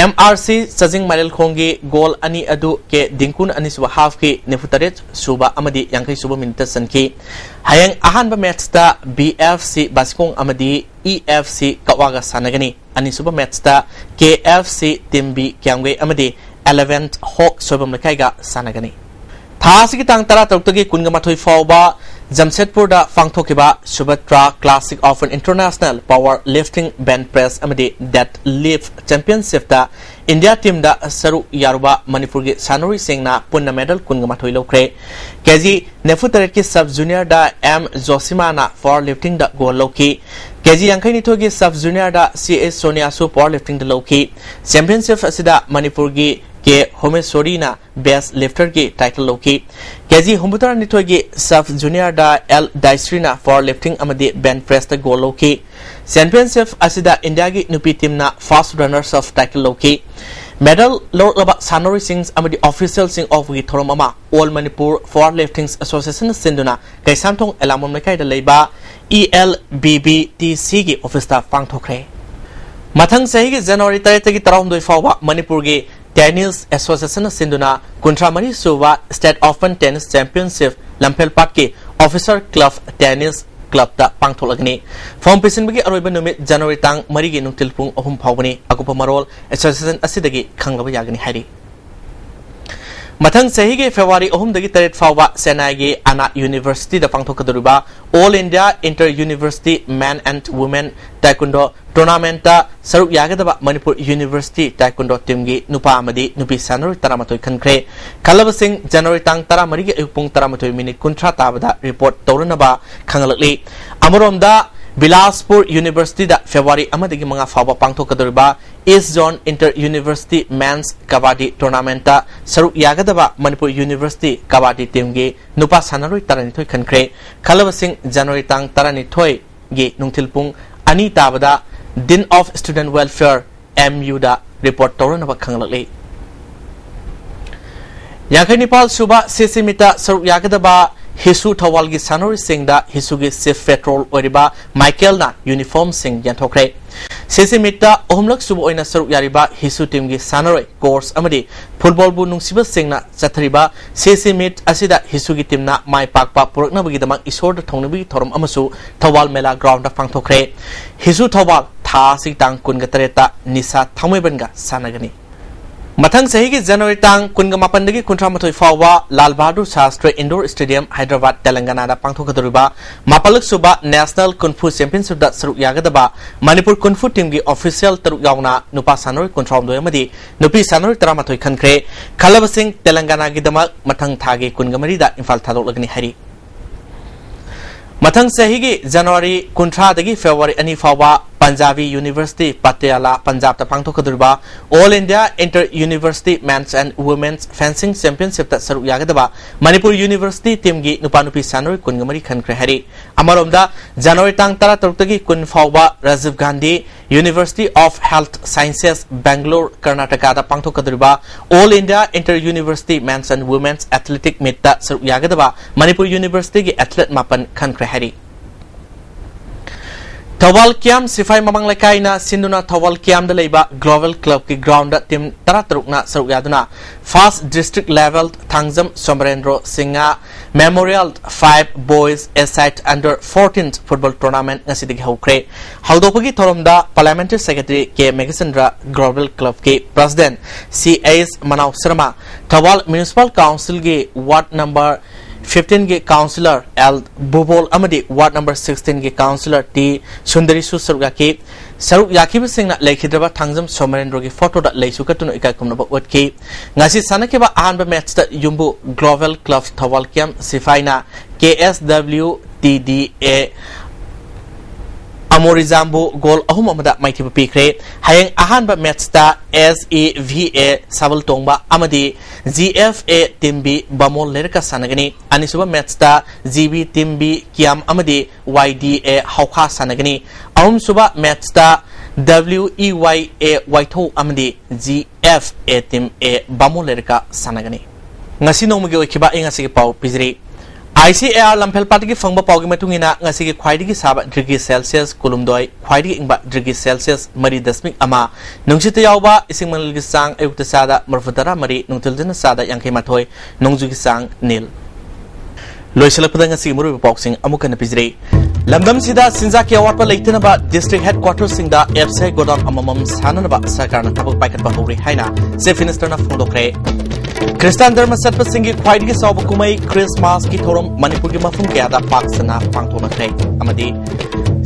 ꯑꯦꯝ ꯑꯥꯔ ꯁꯤ ꯆꯥꯖꯤꯡ ꯃꯥꯏꯂꯦꯜꯈꯣꯡꯒꯤ ꯒꯣꯜ ꯑꯅꯤ ꯑꯗꯨ ꯀꯦ ꯗꯤꯡꯀꯨꯅ ꯑꯅꯤꯁꯨꯕ ꯍꯥꯐꯀꯤ ꯅꯤꯐꯨꯇꯔꯦꯠ ꯁꯨꯕ ꯑꯃꯗꯤ ꯌꯥꯡꯈꯩ ꯁꯨꯕ ꯃꯤꯅꯤꯠꯇ ꯆꯟꯈꯤ꯫ ꯍꯌꯦꯡ ꯑꯍꯥꯟꯕ ꯃꯦꯠꯁꯇ ꯕꯤ ꯑꯦꯐ ꯁꯤ ꯕꯥꯁꯤꯈꯣꯡ ꯑꯃꯗꯤ ꯏ ꯑꯦꯐ ꯁꯤ ꯀꯛꯋꯥꯒ ꯁꯥꯟꯅꯒꯅꯤ꯫ ꯑꯅꯤꯁꯨꯕ ꯃꯦꯠꯁꯇ ꯀꯦ ꯑꯦꯐ ꯁꯤ ꯇꯤꯝ ꯕꯤ ꯀ꯭ꯌꯥꯝꯒꯩ ꯑꯃꯗꯤ ꯑꯦꯂꯦꯚꯦꯟ ꯍꯣꯛ ꯁꯣꯏꯕꯝ ꯂꯩꯀꯥꯏꯒ ꯁꯥꯟꯅꯒꯅꯤ꯫ ꯊꯥ ꯑꯁꯤꯒꯤ ꯇꯥꯡ ꯇꯔꯥꯇꯔꯨꯛꯇꯒꯤ ꯀꯨꯟꯒ ꯃꯥꯊꯣꯏ ꯐꯥꯎꯕ ꯖꯝꯁꯦꯗꯄꯨꯔꯗ ꯄꯥꯡꯊꯣꯛꯈꯤꯕ Subhadra classic open international power lifting, bench press ꯑꯃꯗꯤ ꯗꯦꯗ ꯂꯤꯐ ꯆꯦꯝꯄꯤꯌꯟꯁꯤꯞꯇ ꯏꯟꯗꯤꯌꯥ ꯇꯤꯝꯗ ꯁꯔꯨꯛ ꯌꯥꯔꯨꯕ ꯃꯅꯤꯄꯨꯔꯒꯤ ꯁꯥꯟꯅꯔꯣꯏꯁꯤꯡꯅ ꯄꯨꯟꯅ ꯃꯦꯗꯜ ꯀꯨꯟꯒ ꯃꯥꯊꯣꯏ ꯂꯧꯈ꯭ꯔꯦ꯫ ꯀꯦ ꯖꯤ ꯅꯤꯐꯨ ꯇꯔꯦꯠꯀꯤ ꯁꯕ ꯖꯨꯅꯤꯌꯔꯗ ꯑꯦꯝ ꯖꯣꯁꯤꯃꯥꯅ ꯄꯥꯋꯔ ꯂꯤꯐꯇꯤꯡꯗ ꯒꯣꯜ ꯂꯧꯈꯤ꯫ ꯀꯦ ꯖꯤ ꯌꯥꯡꯈꯩ ꯅꯤꯊꯣꯏꯒꯤ ꯁꯕ ꯖꯨꯅꯤꯌꯔꯗ ꯁꯤ ꯑꯦꯁ ꯁꯣꯅꯤꯌꯥꯁꯨ ꯄꯥꯋꯔ ꯂꯤꯐꯇꯤꯡꯗ ꯂꯧꯈꯤ꯫ ꯆꯦꯝꯄꯤꯌꯟꯁꯤꯞ ꯑꯁꯤꯗ ꯃꯅꯤꯄꯨꯔꯒꯤ ꯀꯦ ꯍꯣꯃꯦꯁꯣꯔꯤꯅ best lifterꯒꯤ title ꯂꯧꯈꯤ꯫ ꯀꯦꯖꯤ ꯍꯨꯝꯐꯨꯇꯔꯥꯅꯤꯊꯣꯏꯒꯤ sub juniorꯗ ꯑꯦꯜ ꯗꯥꯏꯁ꯭ꯔꯤꯅ power lifting ꯑꯃꯗꯤ bench pressꯇ gold ꯂꯧꯈꯤ꯫ Championship ꯑꯁꯤꯗ ꯏꯟꯗꯤꯌꯥꯒꯤ ꯅꯨꯄꯤ teamꯅ first runners up title ꯂꯧꯈꯤ꯫ Medal ꯂꯧꯔꯛꯂꯕ ꯁꯥꯟꯅꯔꯣꯏꯁꯤꯡ ꯑꯃꯗꯤ officialꯁꯤꯡ ꯎꯠꯄꯒꯤ ꯊꯧꯔꯝ ꯑꯃ All Manipur Power Lifting Association ꯁꯤꯟꯗꯨꯅ ꯀꯩꯁꯥꯝꯊꯣꯡ ꯑꯦꯂꯥꯡꯕꯝ ꯂꯩꯀꯥꯏꯗ ꯂꯩꯕ E L B B T Cꯒꯤ officeꯇ ꯄꯥꯡꯊꯣꯛꯈ꯭ꯔꯦ꯫ ꯃꯊꯪ ꯆꯍꯤꯒꯤ January ꯇꯔꯦꯠꯇꯒꯤ ꯇꯔꯥꯍꯨꯝꯗꯣꯏ ꯐꯥꯎꯕ ꯃꯅꯤꯄꯨꯔꯒꯤ Tennis Associationꯅ ꯁꯤꯟꯗꯨꯅ ꯀꯨꯟꯊ꯭ꯔꯥ ꯃꯔꯤ ꯁꯨꯕ State Open Tennis Championship ꯂꯝꯐꯦꯜꯄꯥꯠꯀꯤ Officer Club Tennis Clubꯇ ꯄꯥꯡꯊꯣꯛꯂꯒꯅꯤ꯫ Form ꯄꯤꯁꯤꯟꯕꯒꯤ ꯑꯔꯣꯏꯕ ꯅꯨꯃꯤꯠ January ꯇꯥꯡ ꯃꯔꯤꯒꯤ ꯅꯨꯡꯊꯤꯜ ꯄꯨꯡ ꯑꯍꯨꯝ ꯐꯥꯎꯕꯅꯤ꯫ ꯑꯀꯨꯞꯄ ꯃꯔꯣꯜ association ꯑꯁꯤꯗꯒꯤ ꯈꯪꯂꯕ ꯌꯥꯒꯅꯤ ꯍꯥꯏꯔꯤ꯫ ꯃꯊꯪ ꯆꯍꯤꯒꯤ February ꯑꯍꯨꯝꯗꯒꯤ ꯇꯔꯦꯠ ꯐꯥꯎꯕ ꯆꯦꯟꯅꯥꯏꯒꯤ ꯑꯅꯥ Universityꯗ ꯄꯥꯡꯊꯣꯛꯀꯗꯧꯔꯤꯕ All India Inter University Men and Women Taekwondo Tournamentꯇ ꯁꯔꯨꯛ ꯌꯥꯒꯗꯕ ꯃꯅꯤꯄꯨꯔ University Taekwondo teamꯒꯤ ꯅꯨꯄꯥ ꯑꯃꯗꯤ ꯅꯨꯄꯤ ꯁꯥꯟꯅꯔꯣꯏ ꯇꯔꯥꯃꯥꯊꯣꯏ ꯈꯟꯈ꯭ꯔꯦ꯫ ꯈꯜꯂꯕꯁꯤꯡ January ꯇꯥꯡ ꯇꯔꯥꯃꯔꯤꯒꯤ ꯑꯌꯨꯛ ꯄꯨꯡ ꯇꯔꯥꯃꯥꯊꯣꯏ minute ꯀꯨꯟꯊ꯭ꯔꯥ ꯇꯥꯕꯗ report ꯇꯧꯔꯅꯕ ꯈꯪꯍꯜꯂꯛꯂꯤ꯫ ꯑꯃꯔꯣꯝꯗ, Bilaspur Universityꯗ February ꯑꯃꯗꯒꯤ ꯃꯉꯥ ꯐꯥꯎꯕ ꯄꯥꯡꯊꯣꯛꯀꯗꯧꯔꯤꯕ East Zone Inter University Men's Kabaddi Tournamentꯇ ꯁꯔꯨꯛ ꯌꯥꯒꯗꯕ ꯃꯅꯤꯄꯨꯔ University Kabaddi teamꯒꯤ ꯅꯨꯄꯥ ꯁꯥꯟꯅꯔꯣꯏ ꯇꯔꯥꯅꯤꯊꯣꯏ ꯈꯟꯈ꯭ꯔꯦ꯫ ꯈꯜꯂꯕꯁꯤꯡ January ꯇꯥꯡ ꯇꯔꯥꯅꯤꯊꯣꯏꯒꯤ ꯅꯨꯡꯊꯤꯜ ꯄꯨꯡ ꯑꯅꯤ ꯇꯥꯕꯗ Dean of Student Welfare, M Uꯗ report ꯇꯧꯔꯅꯕ ꯈꯪꯂꯛꯂꯤ꯫ ꯌꯥꯡꯈꯩ ꯅꯤꯄꯥꯜ ꯁꯨꯕ CC Meetꯇ ꯁꯔꯨꯛ ꯌꯥꯒꯗꯕ ꯍꯤꯁꯨ ꯊꯧꯕꯥꯜꯒꯤ ꯁꯥꯟꯅꯔꯣꯏꯁꯤꯡꯗ ꯍꯤꯁꯨꯒꯤ chief patron ꯑꯣꯏꯔꯤꯕ ꯃꯥꯏꯀꯦꯜꯅ uniformꯁꯤꯡ ꯌꯦꯟꯊꯣꯛꯈ꯭ꯔꯦ꯫ CC Meetꯇ ꯑꯍꯨꯝꯂꯛ ꯁꯨꯕ ꯑꯣꯏꯅ ꯁꯔꯨꯛ ꯌꯥꯔꯤꯕ ꯍꯤꯁꯨ teamꯒꯤ ꯁꯥꯟꯅꯔꯣꯏ, coach ꯑꯃꯗꯤ footballꯕꯨ ꯅꯨꯡꯁꯤꯕꯁꯤꯡꯅ ꯆꯠꯊꯔꯤꯕ CC Meet ꯑꯁꯤꯗ ꯍꯤꯁꯨꯒꯤ teamꯅ ꯃꯥꯏ ꯄꯥꯛꯄ ꯄꯨꯔꯛꯅꯕꯒꯤꯗꯃꯛ ꯏꯁꯣꯔꯗ ꯊꯧꯅꯤꯕꯒꯤ ꯊꯧꯔꯝ ꯑꯃꯁꯨ ꯊꯧꯕꯥꯜ ꯃꯦꯂꯥ groundꯗ ꯄꯥꯡꯊꯣꯛꯈ꯭ꯔꯦ꯫ ꯍꯤꯁꯨ ꯊꯧꯕꯥꯜ ꯊꯥ ꯑꯁꯤ ꯇꯥꯡ ꯀꯨꯟꯒ ꯇꯔꯦꯠꯇ ꯅꯤꯁꯥ ꯊꯥꯡꯃꯩꯕꯟꯒ ꯁꯥꯟꯅꯒꯅꯤ꯫ ꯃꯊꯪ ꯆꯍꯤꯒꯤ January ꯇꯥꯡ ꯀꯨꯟꯒ ꯃꯥꯄꯟꯗꯒꯤ ꯀꯨꯟꯊ꯭ꯔꯥ ꯃꯥꯊꯣꯏ ꯐꯥꯎꯕ ꯂꯥꯜ ꯕꯍꯥꯗꯨꯔ ꯁꯥꯁꯇ꯭ꯔꯤ Indoor Stadium, ꯍꯥꯏꯗ꯭ꯔꯕꯥꯗ, ꯇꯦꯂꯪꯒꯅꯥꯗ ꯄꯥꯡꯊꯣꯛꯀꯗꯧꯔꯤꯕ ꯃꯥꯄꯜꯂꯛ ꯁꯨꯕ National Kung Fu Championshipꯇ ꯁꯔꯨꯛ ꯌꯥꯒꯗꯕ ꯃꯅꯤꯄꯨꯔ Kung Fu teamꯒꯤ official ꯇꯔꯨꯛ ꯌꯥꯎꯅ ꯅꯨꯄꯥ ꯁꯥꯟꯅꯔꯣꯏ ꯀꯨꯟꯊ꯭ꯔꯥꯍꯨꯝꯗꯣꯏ ꯑꯃꯗꯤ ꯅꯨꯄꯤ ꯁꯥꯟꯅꯔꯣꯏ ꯇꯔꯥꯃꯥꯊꯣꯏ ꯈꯟꯈ꯭ꯔꯦ꯫ ꯈꯜꯂꯕꯁꯤꯡ ꯇꯦꯂꯪꯒꯅꯥꯒꯤꯗꯃꯛ ꯃꯊꯪ ꯊꯥꯒꯤ ꯀꯨꯟꯒ ꯃꯔꯤꯗ ꯏꯝꯐꯥꯜ ꯊꯥꯗꯣꯛꯂꯒꯅꯤ ꯍꯥꯏꯔꯤ꯫ ꯃꯊꯪ ꯆꯍꯤꯒꯤ January ꯀꯨꯟꯊ꯭ꯔꯥꯗꯒꯤ February ꯑꯅꯤ ꯐꯥꯎꯕ ꯄꯟꯖꯥꯕꯤ ꯌꯨꯅꯤꯚꯔꯁꯤꯇꯤ, ꯄꯇꯤꯌꯥꯂꯥ, ꯄꯟꯖꯥꯕꯇ ꯄꯥꯡꯊꯣꯛꯀꯗꯧꯔꯤꯕ All India Inter University Men's and Women's Fencing Championshipꯇ ꯁꯔꯨꯛ ꯌꯥꯒꯗꯕ ꯃꯅꯤꯄꯨꯔ ꯌꯨꯅꯤꯚꯔꯁꯤꯇꯤ ꯇꯤꯝꯒꯤ ꯅꯨꯄꯥ ꯅꯨꯄꯤ ꯁꯥꯟꯅꯔꯣꯏ ꯀꯨꯟꯒ ꯃꯔꯤ ꯈꯟꯈ꯭ꯔꯦ ꯍꯥꯏꯔꯤ꯫ ꯑꯃꯔꯣꯝꯗ, ꯖꯅꯋꯥꯔꯤ ꯇꯥꯡ ꯇꯔꯥꯇꯔꯨꯛꯇꯒꯤ ꯀꯨꯟ ꯐꯥꯎꯕ Rajiv Gandhi University of Health Sciences, Bangalore, ꯀꯔꯅꯥꯇꯀꯥꯗ ꯄꯥꯡꯊꯣꯛꯀꯗꯧꯔꯤꯕ All India Inter University Men's and Women's Athletic Meetꯇ ꯁꯔꯨꯛ ꯌꯥꯒꯗꯕ ꯃꯅꯤꯄꯨꯔ ꯌꯨꯅꯤꯚꯔꯁꯤꯇꯤꯒꯤ ꯑꯦꯊꯂꯦꯠ ꯃꯥꯄꯟ ꯈꯟꯈ꯭ꯔꯦ ꯍꯥꯏꯔꯤ꯫ ꯊꯧꯕꯥꯜ ꯀꯤꯌꯥꯝ ꯁꯤꯐꯥꯏ ꯃꯃꯥꯡ ꯂꯩꯀꯥꯏꯅ ꯁꯤꯟꯗꯨꯅ ꯊꯧꯕꯥꯜ ꯀꯤꯌꯥꯝꯗ ꯂꯩꯕ Global Clubꯀꯤ groundꯗ team ꯇꯔꯥꯇꯔꯨꯛꯅ ꯁꯔꯨꯛ ꯌꯥꯗꯨꯅ First District Level Thangjam ꯁꯣꯃꯔꯦꯟꯗ꯭ꯔꯣ Singh Memorial Five Boys A-side Under Fourteen Football Tournament ꯉꯁꯤꯗꯒꯤ ꯍꯧꯈ꯭ꯔꯦ꯫ ꯍꯧꯗꯣꯛꯄꯒꯤ ꯊꯧꯔꯝꯗ Parliamentary Secretary ꯀꯦ Meghachandra, Global Clubꯀꯤ President C S Manao Sharma, Thoubal Municipal Councilꯒꯤ Ward number fifteenꯒꯤ Councillor ꯑꯦꯜ ꯕꯨꯕꯣꯜ ꯑꯃꯗꯤ Ward number sixteenꯒꯤ Councillor ꯇꯤ ꯁꯨꯟꯗꯔꯤꯁꯨ ꯁꯔꯨꯛ ꯌꯥꯈꯤ꯫ ꯁꯔꯨꯛ ꯌꯥꯈꯤꯕꯁꯤꯡꯅ ꯂꯩꯈꯤꯗ꯭ꯔꯕ ꯊꯥꯡꯖꯝ ꯁꯣꯃꯔꯦꯟꯗ꯭ꯔꯣꯒꯤ photoꯗ ꯂꯩꯁꯨ ꯀꯠꯇꯨꯅ ꯏꯀꯥꯏ ꯈꯨꯝꯅꯕ ꯎꯠꯈꯤ꯫ ꯉꯁꯤ ꯁꯥꯟꯅꯈꯤꯕ ꯑꯍꯥꯟꯕ matchꯇ ꯌꯨꯝꯕꯨ Global Club ꯊꯧꯕꯥꯜ ꯀꯤꯌꯥꯝ ꯁꯤꯐꯥꯏꯅ ꯀꯦ ꯑꯦꯁ ꯗꯕ꯭ꯂꯤꯎ ꯇꯤ ꯗꯤ ꯑꯦ ꯑꯃꯣꯔꯤꯖꯥꯝꯕꯨ goal ꯑꯍꯨꯝ ꯑꯃꯗ ꯃꯥꯏꯊꯤꯕ ꯄꯤꯈ꯭ꯔꯦ꯫ ꯍꯌꯦꯡ ꯑꯍꯥꯟꯕ matchꯇ ꯑꯦꯁ ꯏ ꯚꯤ ꯑꯦ ꯁꯥꯕꯜ ꯇꯣꯡꯕ ꯑꯃꯗꯤ G F A Team B ꯕꯥꯃꯣꯟ ꯂꯩꯔꯛꯀ ꯁꯥꯟꯅꯒꯅꯤ꯫ ꯑꯅꯤꯁꯨꯕ matchꯇ ꯖꯤ ꯕꯤ Team B ꯀꯤꯌꯥꯝ ꯑꯃꯗꯤ ꯋꯥꯏ ꯗꯤ ꯑꯦ ꯍꯧꯈꯥ ꯁꯥꯟꯅꯒꯅꯤ꯫ ꯑꯍꯨꯝꯁꯨꯕ matchꯇ ꯗꯕ꯭ꯂꯤꯎ ꯏ ꯋꯥꯏ ꯑꯦ ꯋꯥꯏꯊꯧ ꯑꯃꯗꯤ G F A Team A ꯕꯥꯃꯣꯟ ꯂꯩꯔꯛꯀ ꯁꯥꯟꯅꯒꯅꯤ꯫ ꯉꯁꯤ ꯅꯣꯡꯃꯒꯤ ꯑꯣꯏꯈꯤꯕ ꯑꯏꯪ ꯑꯁꯥꯒꯤ ꯄꯥꯎ ꯄꯤꯖꯔꯤ꯫ ꯑꯥꯏ ꯁꯤ ꯑꯦ ꯑꯥꯔ ꯂꯝꯐꯦꯜꯄꯥꯠꯇꯒꯤ ꯐꯪꯕ ꯄꯥꯎꯒꯤ ꯃꯇꯨꯡ ꯏꯟꯅ, ꯉꯁꯤꯒꯤ ꯈ꯭ꯋꯥꯏꯗꯒꯤ ꯁꯥꯕ degree Celsius ꯀꯨꯟꯍꯨꯝꯗꯣꯏ, ꯈ꯭ꯋꯥꯏꯗꯒꯤ ꯏꯪꯕ degree Celsius ꯃꯔꯤ ꯗꯁꯃꯤꯛ ꯑꯃ, ꯅꯨꯡꯁꯤꯠꯇ ꯌꯥꯎꯕ ꯏꯁꯤꯡ ꯃꯅꯤꯜꯒꯤ ꯆꯥꯡ ꯑꯌꯨꯛꯇ ꯆꯥꯗ ꯃꯔꯤꯐꯨ ꯇꯔꯥ ꯃꯔꯤ, ꯅꯨꯡꯊꯤꯜꯗꯅ ꯆꯥꯗ ꯌꯥꯡꯈꯩ ꯃꯥꯊꯣꯏ, ꯅꯣꯡꯖꯨꯒꯤ ꯆꯥꯡ ꯅꯤꯜ꯫ ꯂꯣꯏꯁꯤꯜꯂꯛꯄꯗ ꯉꯁꯤꯒꯤ ꯃꯔꯨꯑꯣꯏꯕ ꯄꯥꯎꯁꯤꯡ ꯑꯃꯨꯛ ꯍꯟꯅ ꯄꯤꯖꯔꯤ꯫ ꯂꯝꯗꯝꯁꯤꯗ ꯆꯤꯟꯖꯥꯛꯀꯤ ꯑꯋꯥꯠꯄ ꯂꯩꯇꯅꯕ district headquarterꯁꯤꯡꯗ ꯑꯦꯞꯁꯥꯏ ꯒꯣꯗꯥꯎꯟ ꯑꯃꯃꯝ ꯁꯥꯅꯅꯕ ꯁꯔꯀꯥꯔꯅ ꯊꯕꯛ ꯄꯥꯏꯈꯠꯄ ꯍꯧꯔꯦ ꯍꯥꯏꯅ Chief Ministerꯅ ꯐꯣꯡꯗꯣꯛꯈ꯭ꯔꯦ꯫ ꯈ꯭ꯔꯤꯁꯇꯥꯟ ꯙꯔꯃ ꯆꯠꯄꯁꯤꯡꯒꯤ ꯈ꯭ꯋꯥꯏꯗꯒꯤ ꯆꯥꯎꯕ ꯀꯨꯝꯍꯩ ꯈ꯭ꯔꯤꯁꯃꯥꯁꯀꯤ ꯊꯧꯔꯝ ꯃꯅꯤꯄꯨꯔꯒꯤ ꯃꯐꯝ ꯀꯌꯥꯗ ꯄꯥꯛ ꯁꯟꯅ ꯄꯥꯡꯊꯣꯛꯅꯈ꯭ꯔꯦ ꯑꯃꯗꯤ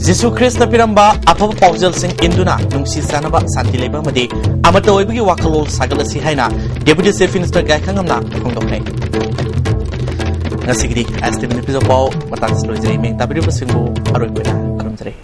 ꯖꯤꯁꯨ ꯈ꯭ꯔꯤꯁꯇꯅ ꯄꯤꯔꯝꯕ ꯑꯐꯕ ꯄꯥꯎꯖꯦꯜꯁꯤꯡ ꯏꯟꯗꯨꯅ ꯅꯨꯡꯁꯤ ꯆꯥꯟꯅꯕ, ꯁꯥꯟꯇꯤ ꯂꯩꯕ ꯑꯃꯗꯤ ꯑꯃꯠꯇ ꯑꯣꯏꯕꯒꯤ ꯋꯥꯈꯜꯂꯣꯟ ꯁꯥꯒꯠꯂꯁꯤ ꯍꯥꯏꯅ Deputy Chief Minister ꯒꯥꯏꯈꯥꯉꯝꯅ ꯐꯣꯡꯗꯣꯛꯈ꯭ꯔꯦ꯫ ꯉꯁꯤꯒꯤꯗꯤ ꯑꯦꯁ ꯇꯤ ꯚꯤ ꯅꯨꯄꯤꯖꯧ ꯄꯥꯎ ꯃꯇꯥꯡꯁꯤ ꯂꯣꯏꯖꯔꯦ꯫ ꯃꯤꯡ ꯇꯥꯕꯤꯔꯤꯕꯁꯤꯡꯕꯨ ꯑꯔꯣꯏꯕ ꯑꯣꯏꯅ ꯈꯨꯔꯨꯝꯖꯔꯤ꯫